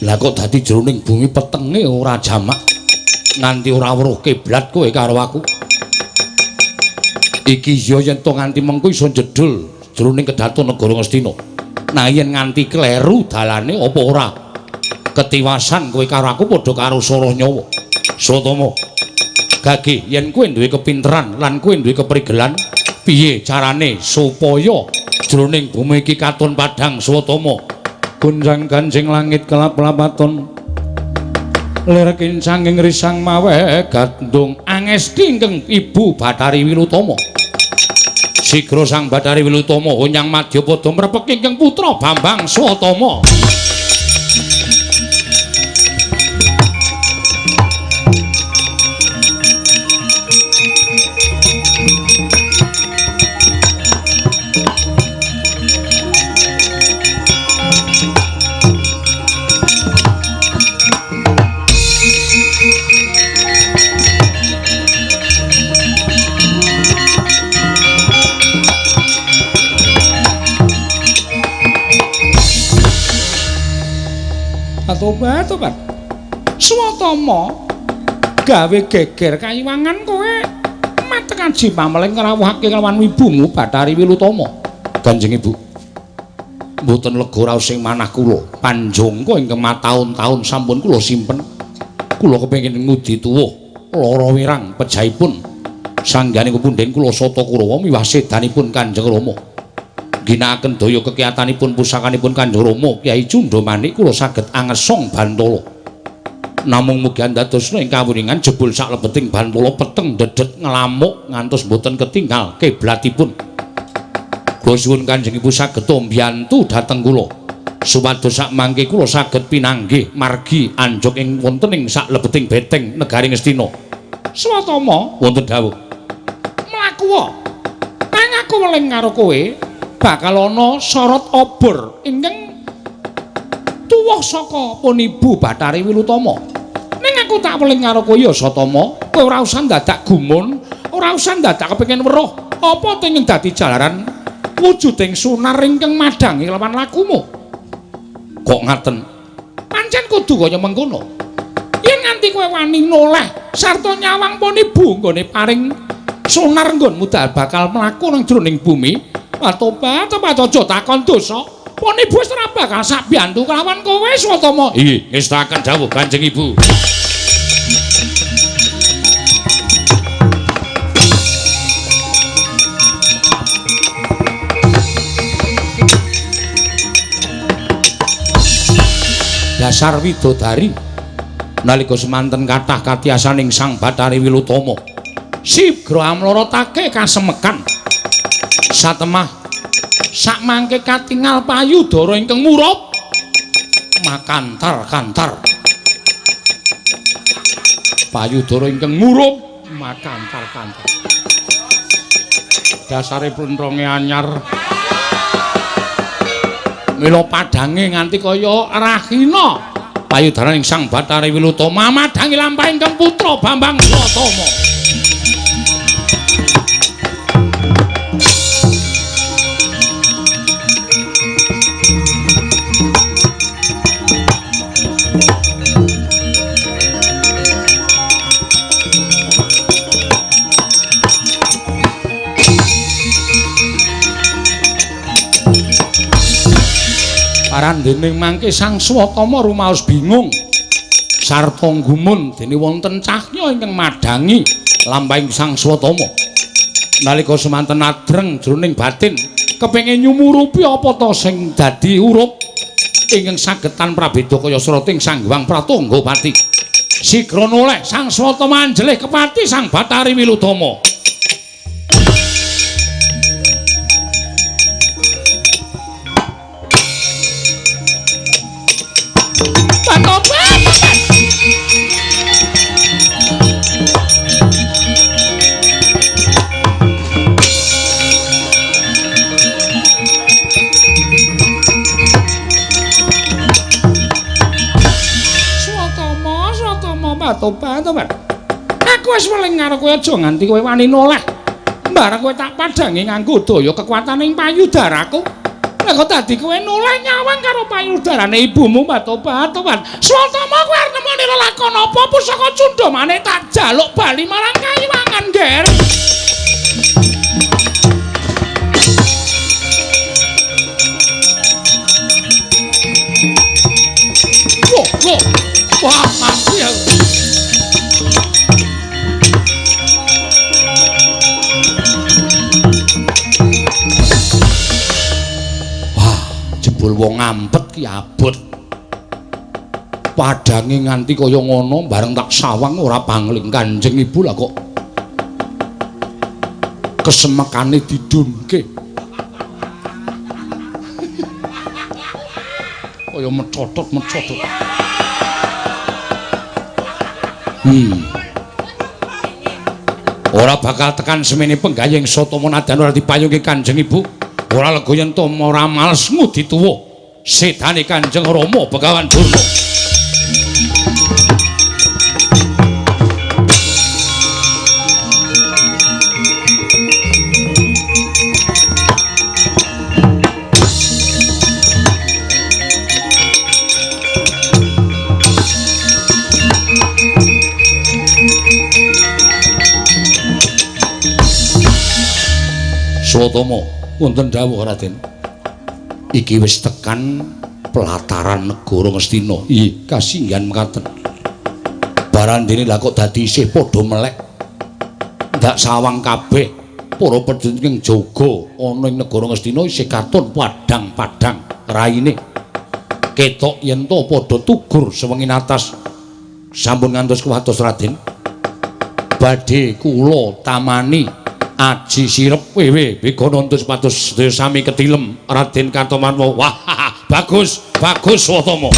S1: Lah kok dadi jroning bumi petenge ora jamak nganti ora weruh kiblat kowe karo aku. Iki ya yen to nganti mengko iso jedul jroning kedaton negara Ngastina. Nah yen nganti kleru dalane apa ora ketiwasan kowe karo aku padha karo soroh nyawa. Swatama, gage yen kowe duwe kepinteran lan kowe duwe keprigelan, piye carane supaya jroning bumi iki katon padhang Swatama? Gonjang ganjing langit kelap-lapaton lir kincanging risang mawe gandung angesti ingkang Ibu Bathari Wilutama. Sigra Sang Bathari Wilutama honyang madyapada mrepek ingkang putra Bambang Swatama. Tobat, tobat. Swatama gawe geger kayiwangan kowe mateng aji pameling ngrawuhake kelawan ibumu Bathari Wilutama. Kanjeng Ibu, mboten lega raos sing manah kula. Panjangka ingkang mataun-taun sampun kula simpen. Kula kepengin ngudi tuwuh lara wirang pejahipun sanggane kepunden kula Sata Kurawa miwah sedanipun Kanjeng Rama. Ginakaken daya kekiyatanipun pusakanipun Kanjeng Rama Kyai Cundhamanik kula saged angesong bantala. Namung mugi andadosna ing kawuningan jebul saklebeting bantala peteng dedet nglamuk ngantos mboten ketinggal kiblatipun. Kula suwun Kanjeng Ibu saged mbiyantu dhateng kula supados sakmangke kula saged pinanggih margi anjuk ing wonten ing saklebeting beteng negari Ngastina. Swatama wonten dawuh. Mlaku nang aku weling karo kowe bakal ana sorot obor ingkang tuwuh saka pun Ibu Bathari Wilutama. Ning aku tak weling karo kowe ya Swatama, kowe ora usah dadak gumun, ora usah dadak kepengin weruh apa tenging dadi jalaran wujuding sunar ingkang madhangi lawan lakumu. Kok ngaten? Pancen kudu kaya mengkono. Yen nganti kowe wani noleh sarta nyawang pun ibu nggone paring sunar nggonmu bakal mlaku nang jroning bumi. Tobat, tobat aja takon dosa. Pun ibu wis ora bakal sabiyantu kelawan kowe Swatama. Inggih, ngestakaken dawuh Kanjeng Ibu. Dasar widodari nalika semanten kathah katiasaning Sang Bathari Wilutama sigra amlorotake kasemekan. Satemah sakmangke katingal payudara ingkang murup makantar-kantar. Payudara ingkang murup makantar-kantar. Dasare plentonge anyar. Mila padhange nganti kaya rahina. Payudara ing Sang Bathari Wilutama madhangi lampah ingkang putra Bambang Swatama. Parandening mangke Sang Swatama rumaos bingung sarta gumun dene wonten cahya ingkang madhangi lampahing Sang Swatama. Nalika semanten adreng jroning batin kepengin nyumurupi apa ta sing dadi urup ingkang saged tan prabeda kaya srating Sang Hyang Pratangga Pati. Sigra noleh Sang Swatama anjelih kepati Sang Bathari Wilutama. Tobat, tobat. Aku wis weling karo kowe aja nganti kowe wani noleh. Bareng kowe tak padhangi nganggo daya kekuatan ing payudaraku. Lah kok dadi kowe noleh nyawang karo payudarane ibumu Batobat-tobat. Swatama kowe arep nemoni lelakon apa pusaka Cundamane tak jaluk bali marang Kayiwangan, Ger. Wah, wah. Wah, mati aku. Jebul wong ngampet ki abot. Padange nganti kaya ngono bareng tak sawang ora pangling Kanjeng Ibu lah kok kesemekane didunke. Kaya mecotot-mecotot. Ora bakal tekan semene penggayeng Satama nadan ora dipayungke Kanjeng Ibu. Ora lega yen to ora males ngudi tuwa sedane Kanjeng Rama Begawan Durna. Swatama wonten dawuh Raden. Iki wis tekan pelataran negara Ngastina. Ih, kasinggihan mekaten. Barandene lah kok dadi isih padha melek. Ndak sawang kabeh para prajurit ing jaga ana ing negara Ngastina isih katon padhang-padhang raine. Ketok yen to padha tugur sewengi atas. Sampun ngantos kuwatos Raden. Badhe kula tamani aji sirep wewe wigono entus patus sedaya sami ketilem Raden Kartomarmo. Wah, bagus, bagus Swatama.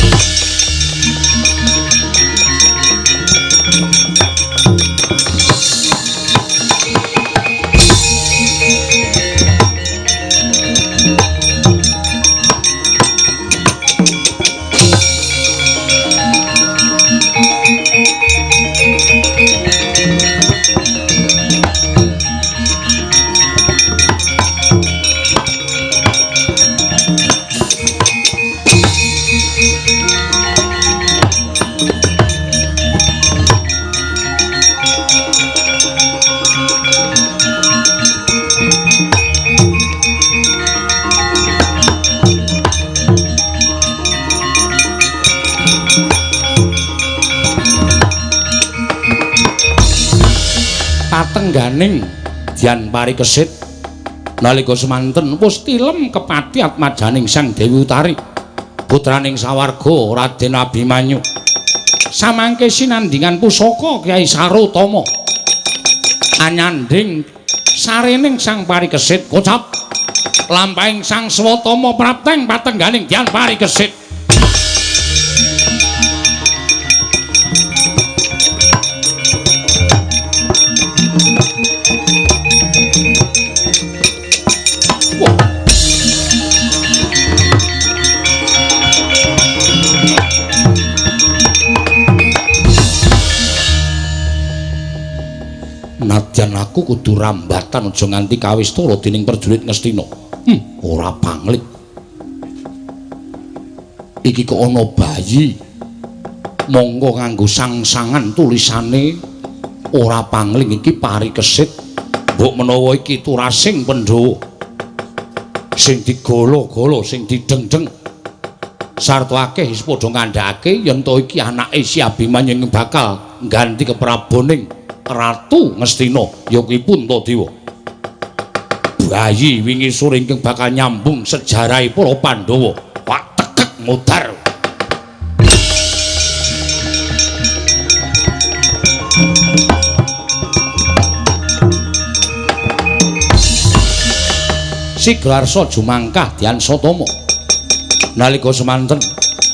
S1: Patengganing Dian Parikesit nalika semanten wis tilem kepati atmajaning Sang Dewi Utari putraning sawarga Raden Abimanyu samangke sinandingan pusaka Kyai Sarotama anyanding sarening Sang Parikesit kocap lampahing Sang Swatama prapteng patengganing Dian Parikesit. Nadyan aku kudu rambatan aja nganti kawistara dening prajurit Ngastina. Ora pangling. Iki kok ana bayi. Monggo nganggo sang-sangan tulisane ora pangling iki Parikesit. Mbok menawa iki turasing Pandhawa. Sing digolo-golo, sing dideng-deng. Sarta akeh wis padha ngandhakake yen to iki anake si Abimanyu ing bakal ngganti kepraboning Ratu Ngastina ya kuwi Puntadewa. Bayi wingi sore ingkang bakal nyambung sejarahe para Pandhawa. Wah, tekek mudhar. Sigarsa jumangkah Dian Satama. Nalika semanten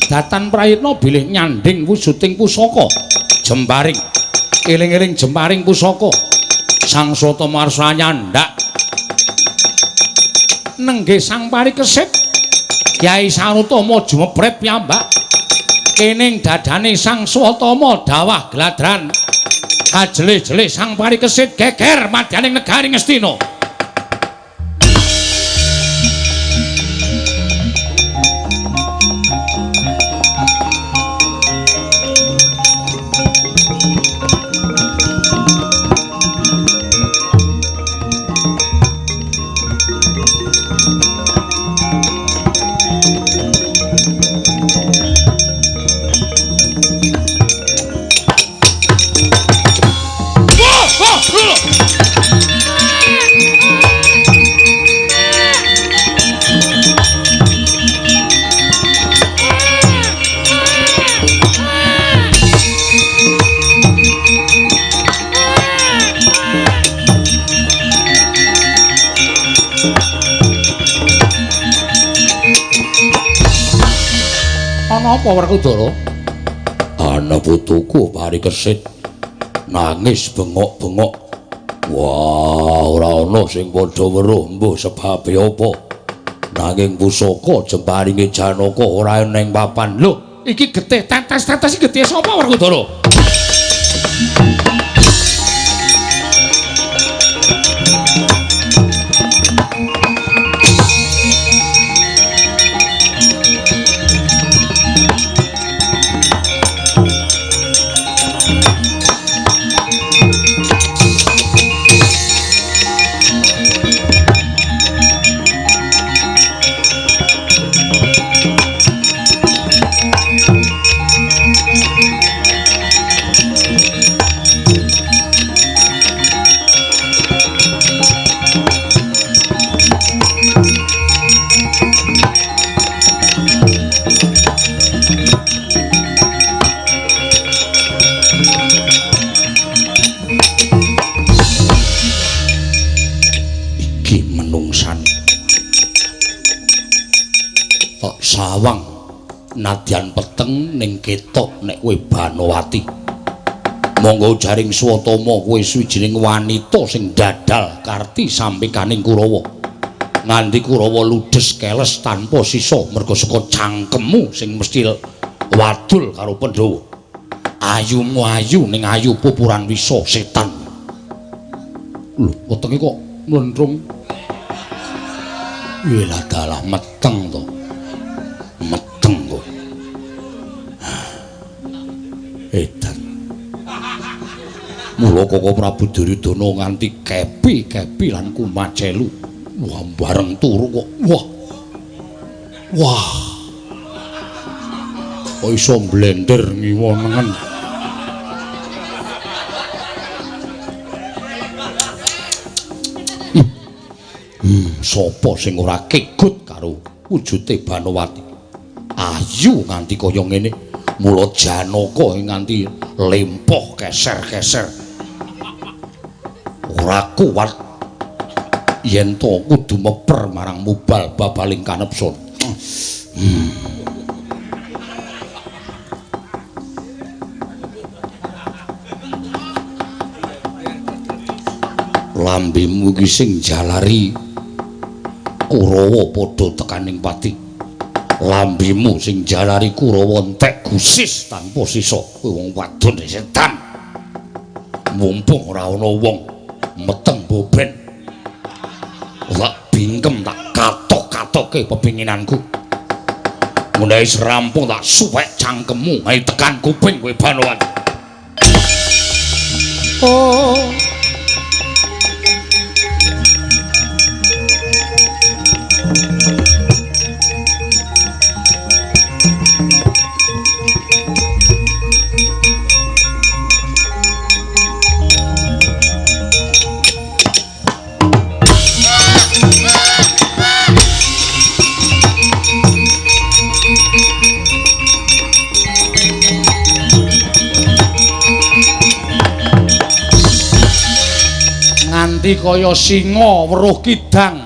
S1: datan prayitna bilih nyandhing wujuding pusaka jembaring. Eling-eling jemparing pusaka Sang Swatama arsa nyandhak nenggih Sang Parikesit Kyai Sarotama jumepret piyambak kening dadane Sang Swatama dawah gladran kajelih-jelih Sang Parikesit geger madyaning negari Ngastina. Ana apa Werkudara? Ana putuku Parikesit nangis bengok-bengok. Wah, ora ana sing padha weruh mbuh sebabe apa. Nanging pusaka jemparinge Janaka ora eneng papan. Lho, iki getih tetes-tetes iki getih sapa Werkudara? Sawang nadyan peteng ning ketok nek kowe Banowati. Monggo jaring Swatama kowe swijining wanita sing dadal karti sampekaning Kurawa. Nganti Kurawa ludes keles tanpa sisa merga saka cangkemmu sing mesti wadul karo Pandhawa. Ayumu ayu ning ayu pupuran wisa setan. Lho, wetenge kok mlentrung. Wilah dalah meteng to. Meteng kok. Edan. Mula Koko Prabu Duryudana nganti kepi-kepi lan kumacelu. Wah, bareng turu kok. Wah. Wah. Kok iso mblender ngiwa nengen. Sapa sing ora kegut karo wujute Banowati? Ayu nganti kaya ngene, mula Janaka nganti lempoh keser-keser. Ora kuat yen to kudu meper marang mubal babaling kanepson. Lambemu iki sing jalari Kurawa padha tekaning pati. Lambemu sing jalari Kurawa entek gusis tanpa sisa. Kowe wong wadon setan. Mumpung ora ana wong meteng boben. Tak bingkem tak katok-katoke pepinginanku. Mundhae serampung tak suwek cangkemmu ae tekan kuping kowe Banowati. Oh. Nganti kaya singa weruh kidang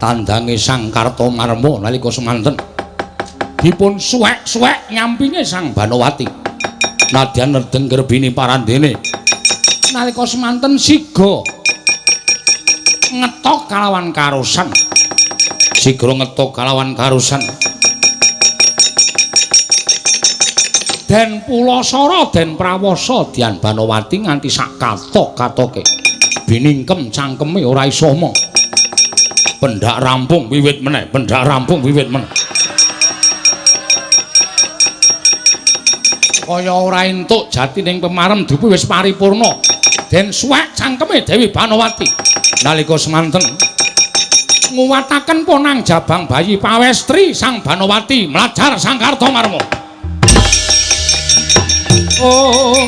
S1: tandange Sang Kartomarma nalika semanten dipun suwek-suwek nyampinge Sang Banowati. Nadyan nedeng grebini parandene nalika semanten siga ngetok kalawan karusan. Sigra ngetok kalawan karusan. Den Pulasara den Prawasa Dian Banowati nganti sak katok-katoke. Biningkem cangkeme ora iso omong. Pendak rampung wiwit meneh, pendak rampung wiwit meneh. Kaya ora entuk jatining pemarem dupi wis paripurna. Den suwek cangkeme Dewi Banowati. Nalika semanten nguwataken ponang jabang bayi pawestri Sang Banowati mlajar Sang Kartomarma. Oh.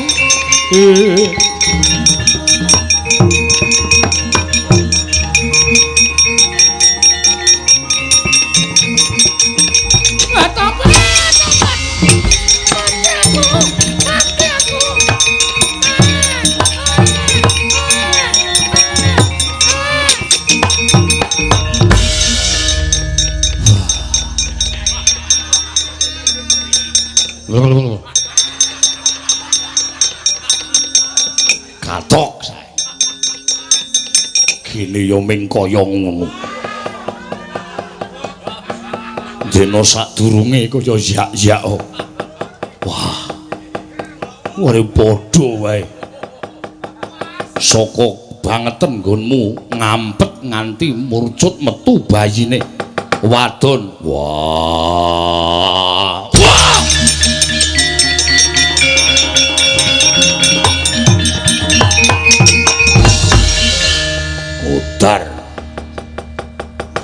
S2: Katok sae. Gini ya ming kaya ngono. Dene sadurunge kaya yak-yak. Wah. Wah padha wae. Saka bangeten nggonmu ngampet nganti murcut metu bayine wadon. Wah. Wah. Udar.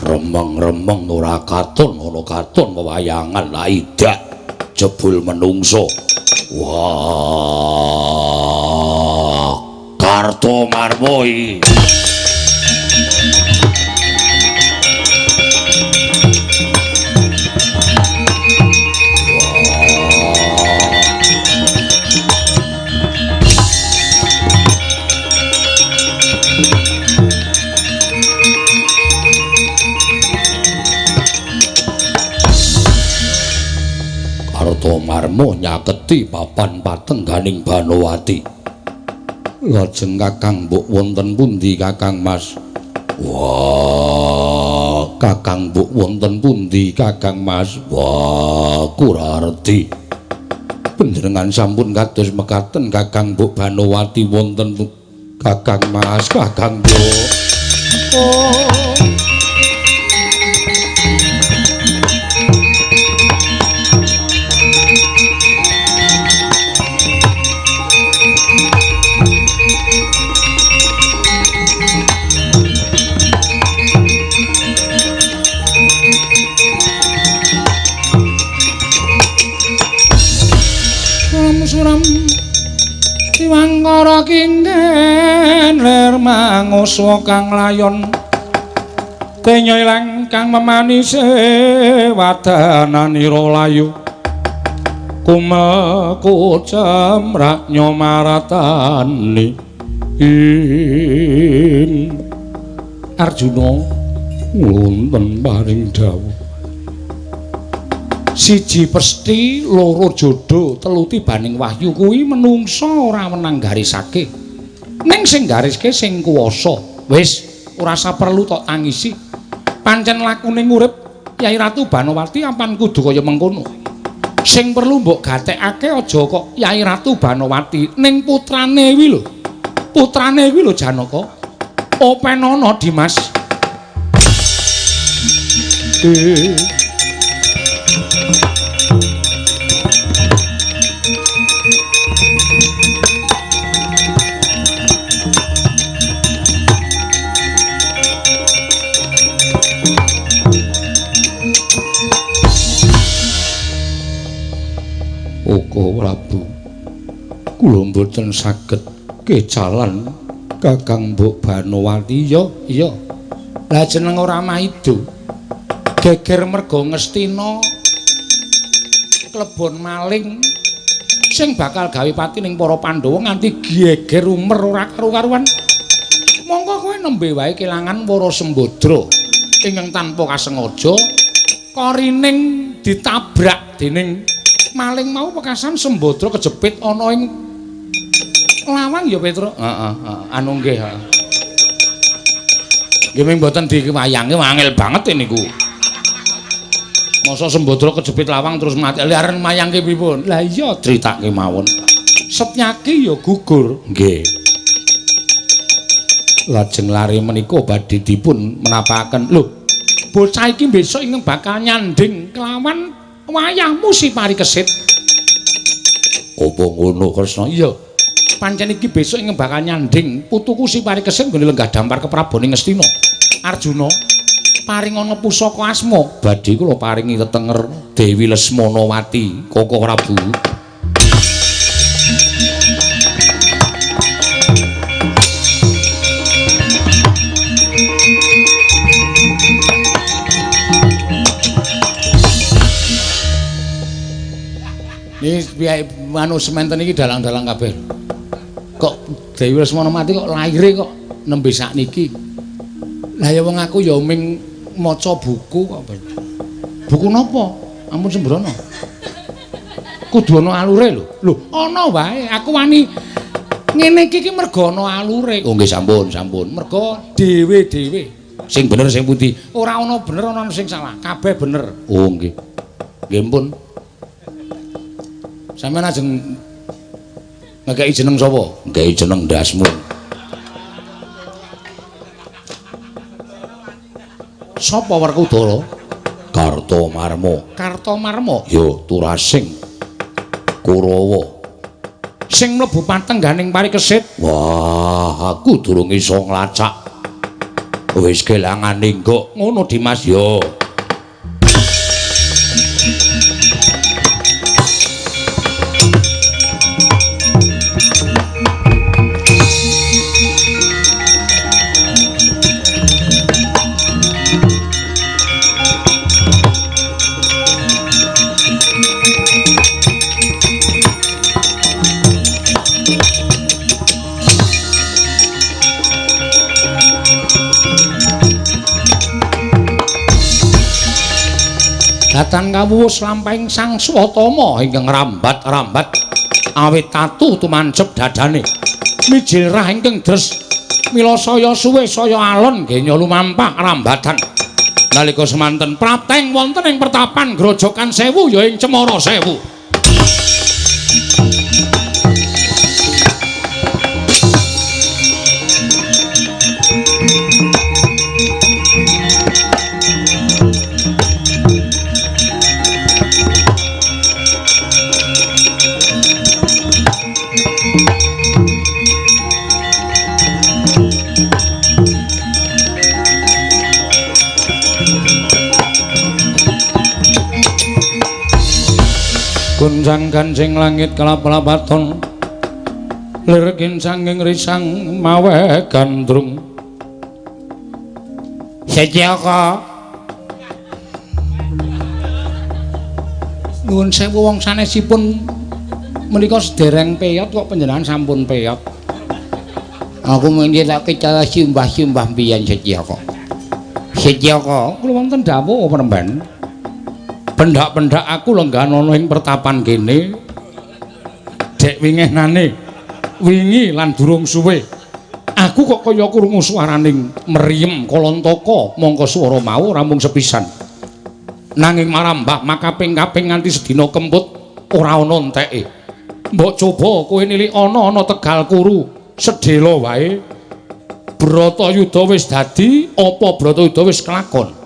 S2: Remeng-remeng ora katon ana katon wewayangan la idak jebul menungso. Wah. Kartomarmo iki. Kartomarmo nyaketi papan patengganing Banowati. Lajeng Kakang mbok wonten pundi Kakang Mas? Wah, Kakang mbok wonten pundi Kakang Mas? Wah, kurarti. Panjenengan sampun kados mekaten Kakang mbok Banowati wonten Kakang Mas, Kakang mbok. Oh.
S1: Suram Tiwangkara kingen lir manguswa kang layon tenya ilang kang memanise wadananira layu kumeku cemrak nyomaratani ing Arjuna
S2: wonten paring dawuh.
S1: Siji pesti, loro jodo, telu tibaning wahyu kuwi menungsa ora wenang garisake. Ning sing gariske sing kuwasa. Wis, ora usah perlu tok tangisi. Pancen lakune urip Yai Ratu Banowati apan kudu kaya mengkono. Sing perlu mbok gatekake aja kok Yai Ratu Banowati ning putrane kuwi lho. Putrane kuwi lho Janaka. Openana Dimas.
S2: Oka Prabu, kula mboten saged kecalan Kakang mbok Banowati.
S1: Iya, iya. Lah jeneng ora maido. Geger merga Ngastina klebon maling sing bakal gawe pati ning para Pandhawa nganti geger umer ora karu-karuan. Mongko kowe nembe wae kelangan Wara Sembadra ingkang tanpa kasengaja korining ditabrak dening maling mau pekasan Sembadra kejepit ana ing lawang ya Petro. Heeh, heeh, anu nggih, heeh. Nggih ming mboten diwayangi angel banget niku. Masa Sembadra kejepit lawang terus mati. Lha arep mayangke pripun? Lah iya critake mawon. Setyaki ya gugur.
S2: Nggih. Lajeng lare menika badhe dipun menapaken.
S1: Lho, bocah iki besok ingkang bakal nyanding kelawan wayahmu si Parikesit.
S2: Apa ngono Kresna?
S1: Iya. Pancen iki besok ingkang bakal nyanding putuku si Parikesit nggone lenggah dampar keprabone Ngastina. Arjuna, paringana pusaka asma.
S2: Badhe kula paringi tetenger Dewi Lesmanawati, Koko Prabu.
S1: Ini pihak anu sementen iki dalang-dalang kabeh. Kok Dewi Lesmanawati kok laire kok nembe sakniki. Lah ya wong aku ya ming maca buku kok. Buku napa? Ampun sembrono. Kudu ana alure lho. Lho, ana wae. Aku wani ngene iki ki mergo ana alure. Oh nggih sampun, sampun. Mergo dhewe-dhewe. Sing bener sing pundi? Ora ana bener ana sing salah. Kabeh bener. Oh nggih. Nggih pun. Sampeyan ajeng ngekeki jeneng sapa? Ngekeki jeneng ndasmu. Sapa Werkudara? Kartomarma. Kartomarma? Ya, turasing Kurawa. Sing mlebu patengganing Parikesit. Wah, aku durung iso nglacak. Wis kelangan ninggok ngono Dimas ya. Datan kawuwus lampahing Sang Swatama ingkang rambat-rambat awit tatu tumancep dadane. Mijil rah ingkang dres mila saya suwe saya alon genya lumampah rambatan. Nalika semanten prapteng wonten ing pertapan Grojogan Sewu ya ing Cemara Sewu. Gonjang ganjing langit kelap-lapaton lir kincanging risang mawe gandrung. Setyaka nuwun sewu wong sanesipun menika sedereng peyot kok panjenengan sampun peyot.
S4: Aku mendhetake cara simbah-simbah biyen Setyaka. Setyaka
S1: kula wonten dawuh penemban. Pendak-pendak aku lenggan ana ing pertapan kene. Dek wingenane wingi lan durung suwe. Aku kok kaya krungu swaraning meriem Kalantaka, mongko swara mau ora mung sepisan. Nanging marambah makaping-kaping nganti sedina kemput ora ana enteke. Mbok coba kowe nilik ana Tegal Kuru, sedhela wae. Bratayuda wis dadi, apa Bratayuda wis kelakon?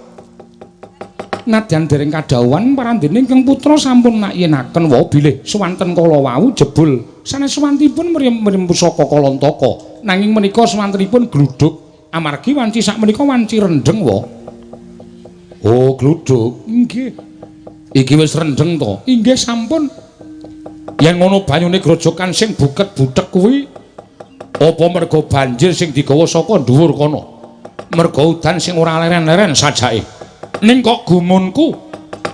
S1: Nadyan dereng kadhawuhan parandene ingkang putra sampun nakyenaken wa bilih swanten kala wau jebul sanes swantipun mriem pusaka Kalantaka, nanging menika swantenipun gludhug amargi wanci sakmenika wanci rendheng wa. Oh, gludhug. Nggih. Iki wis rendheng to? Inggih sampun. Yen ngono banyune grojogan sing buket-butek kuwi apa merga banjir sing digawa saka dhuwur kono? Merga udan sing ora leren-leren sajake. Ning kok gumunku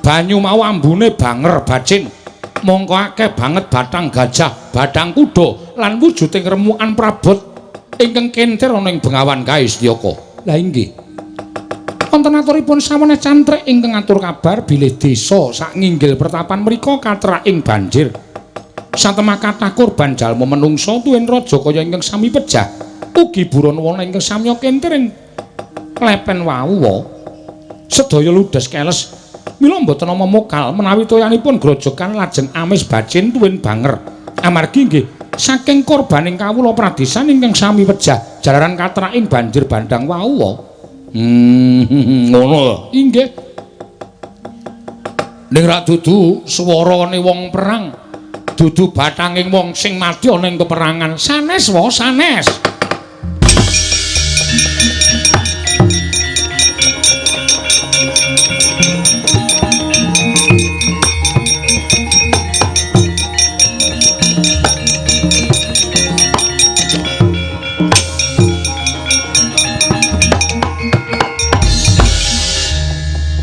S1: banyu mau ambune banger bacin, mongko akeh banget batang gajah, batang kuda lan wujuding remukan prabot ingkang kentir ana ing bengawan kae Setyaka. Lah inggih. Wonten aturipun saweneh cantrik ingkang ngatur kabar bilih desa sak nginggil pertapan mriku katraking banjir. Satemah kathah korban jalma menungsa tuwin raja kaya ingkang sami pejah, ugi buron wana ingkang samya kentir ing lepen wau. Sedaya ludes keles mila mboten ana mokal menawi toyanipun grojogan lajeng amis bacin tuwin banger amargi nggih saking korbaning kawula pradesan ingkang sami pejah jalaran katraking banjir bandang wau. Ngono inggih. Ning rak dudu swarane wong perang, dudu bathanging wong sing mati ana ing peperangan. Sanes wa sanes.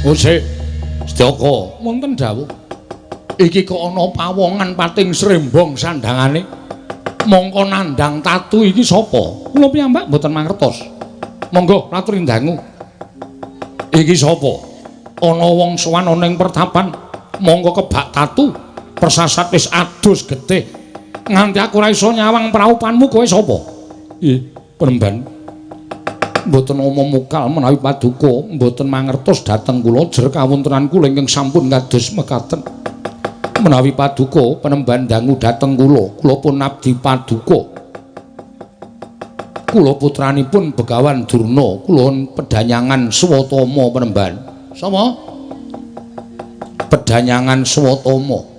S1: Osih Setyaka wonten dawuh. Iki kok ana pawongan pating srembong sandangane. Mongko nandhang tatu iki sapa? Kula piyambak mboten mangertos. Monggo latur indangu. Iki sapa? Ana wong sowan ana ing pertapan, mongko kebak tatu. Persasat wis adus getih. Nganti aku ora iso nyawang praupanmu kowe sapa? Nggih, Penemban. Mboten omong mukal menawi paduka mboten mangertos dhateng kula jer kawontenan kula ingkang sampun kados mekaten. Menawi paduka Penemban dangu dhateng kula, kula pun abdi paduka. Kula putranipun Begawan Durna, kula pedanyangan Swatama Penemban. Sapa? Pedanyangan Swatama.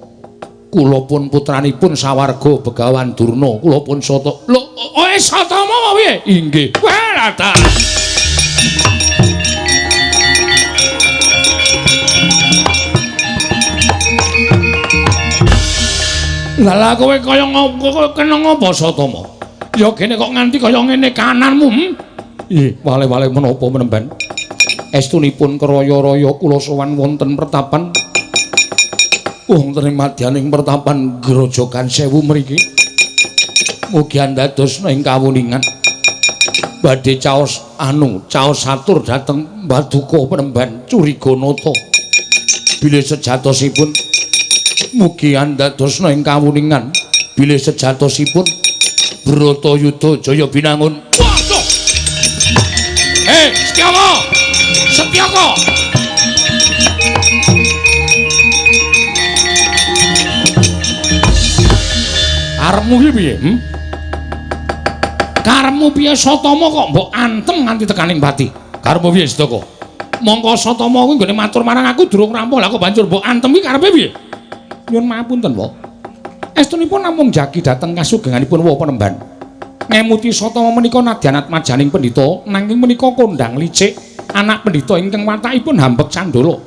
S1: Kula pun putranipun sawarga Begawan Durna, kula pun Sata. Lho, oh Satama apa piye? Inggih. Wah, ta. Lah kowe kaya ngopo kena ngopo Satama? Ya kene kok nganti kaya ngene kananmu, hm? Ih, wale-wale menapa Penemban? Estunipun keraya-raya kula sowan wonten pertapan. Wonten ing madyaning pertapan Grojogan Sewu mriki. Mugi andadosna ing kawuningan. Badhe caos anu, caos atur dhateng Paduka Penemban Curiganata. Bilih sejatosipun mugi andadosna ing kawuningan. Bilih sejatosipun Bratayuda Jaya Binangun. Waduh. Setyaka. Setyaka. Karepmu iki piye, hm? Karepmu piye Satama kok mbok antem nganti tekaning pati? Karepmu piye Setyaka? Mongko Satama kuwi nggone matur marang aku durung rampung, lah kok banjur mbok antem iki karepe piye? Nyuwun mapunten, Pak. Estunipun namung jagi dhateng kasugenganipun Wa Penemban. Ngemuti Satama menika nadyan atmajaning pendhita, nanging menika kondhang licik anak pendhita ingkang watakipun hambek candala.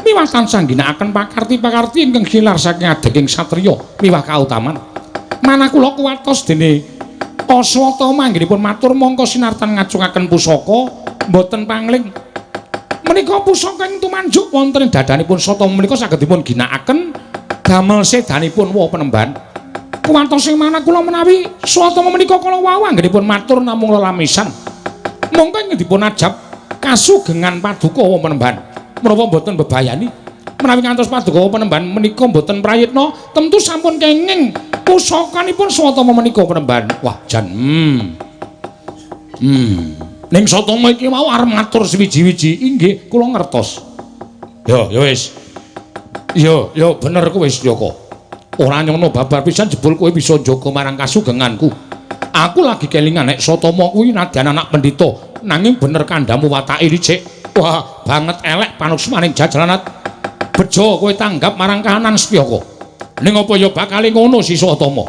S1: Miwah tansah ngginakaken pakarti-pakarti ingkang gilar saking adeging satriya miwah kautaman. Manah kula kuwatos dene Aswatama anggenipun matur mongko sinartan ngacungaken pusaka mboten pangling. Menika pusaka ing tumanjuk wonten ing dadanipun Satama menika saged dipun ginakaken damel sedanipun Wa Penemban. Kuwatos ing manah kula menawi Swatama menika kala wau anggenipun matur namung lelamisan. Mongko ing dipun ajab kasugengan paduka Wa Penemban. Menapa mboten bebayani? Menawi ngantos paduka Wa Penemban menika mboten prayitna, tentu sampun kenging pusakanipun Swatama menika Penemban. Wah, jan. Ning Satama iki mau arep ngatur sewiji-wiji. Inggih, kula ngertos. Ya, ya wis. Yo, yo bener kowe Setyaka. Ora nyono babar pisan jebul kowe bisa njaga marang kasugenganku. Aku lagi kelingan nek Satama kuwi nadyan anak pendhita, nanging bener kandhamu watake licik. Wah, banget elek panuksmaning jajalanat. Bejo kowe tanggap marang kahanan Setyaka. Ning apa ya bakale ngono si Satama?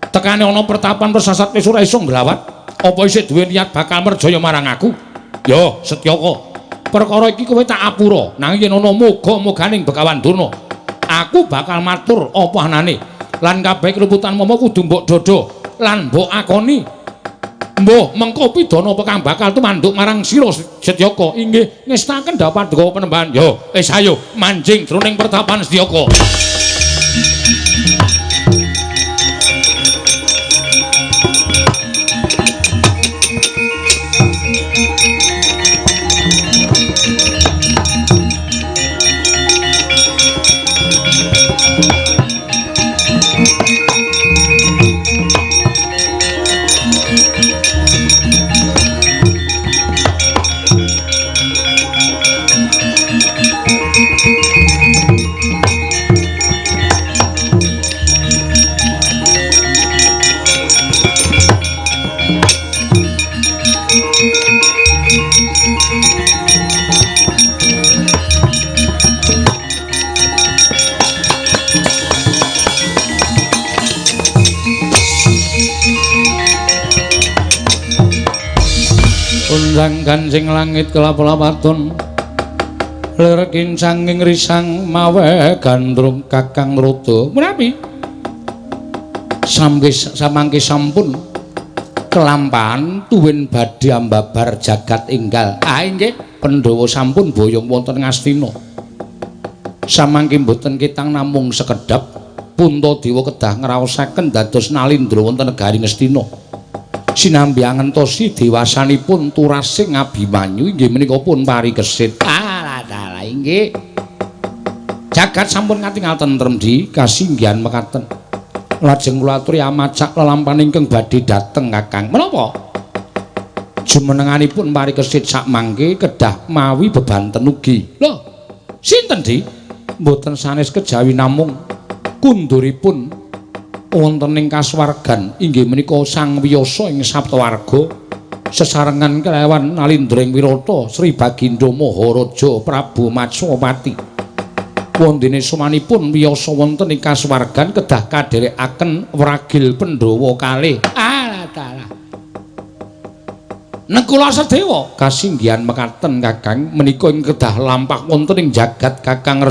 S1: Tekane ana pertapan persasat wis ora iso nglawat, apa isih duwe niat bakal merjaya marang aku? Yo, Setyaka. Perkara iki kowe tak apura, nanging yen ana moga-moganing Begawan Durna, aku bakal matur apa anane. Lan kabeh keluputan momo kudu mbok dodho lan mbok akoni. Mbuh, mengko pidana apa kang bakal tumanduk marang sira Setyaka? Inggih, ngestaken dawuh Paduka Penemban. Yo, wis ayo manjing jroning pertapan Setyaka. Undang kancing langit kelap-lapaton lir kincanging risang mawe gandrung kakang roda. Menawi samangke sampun kelampahan tuwin badhe ambabar jagat enggal. Ah inggih, Pandhawa sampun boyong wonten Ngastina. Samangke mboten ketang namung sekedhap Puntadewa kedah ngraosaken dados nalindra wonten negari Ngastina. Sinambi angentosi dewasanipun turasing Abimanyu inggih menika pun parikesit. Ah, dalah inggih. Jagat sampun katingal tentrem di kasinggihan mekaten. Lajeng kula aturi amacak lelampahan ingkang badhe dhateng Kakang. Menapa? Jumenenganipun parikesit sakmangke kedah mawi bebanten ugi. Lho, sinten di? Mboten sanes kejawi namung kunduripun wonten ing kasuwargan inggih menika Sang Wiyasa ing Saptawarga sesarengan kelawan Nalindra Wirata Sri Baginda Maharaja Prabu Matswapati. Wondene somanipun wiyasa wonten ing kasuwargan kedah kadherekaken wragil Pandhawa kalih. Alah dalah. Nekula Sadewa kasinggihan mekaten Kakang menika ing kedah lampah wonten ing jagat Kakang.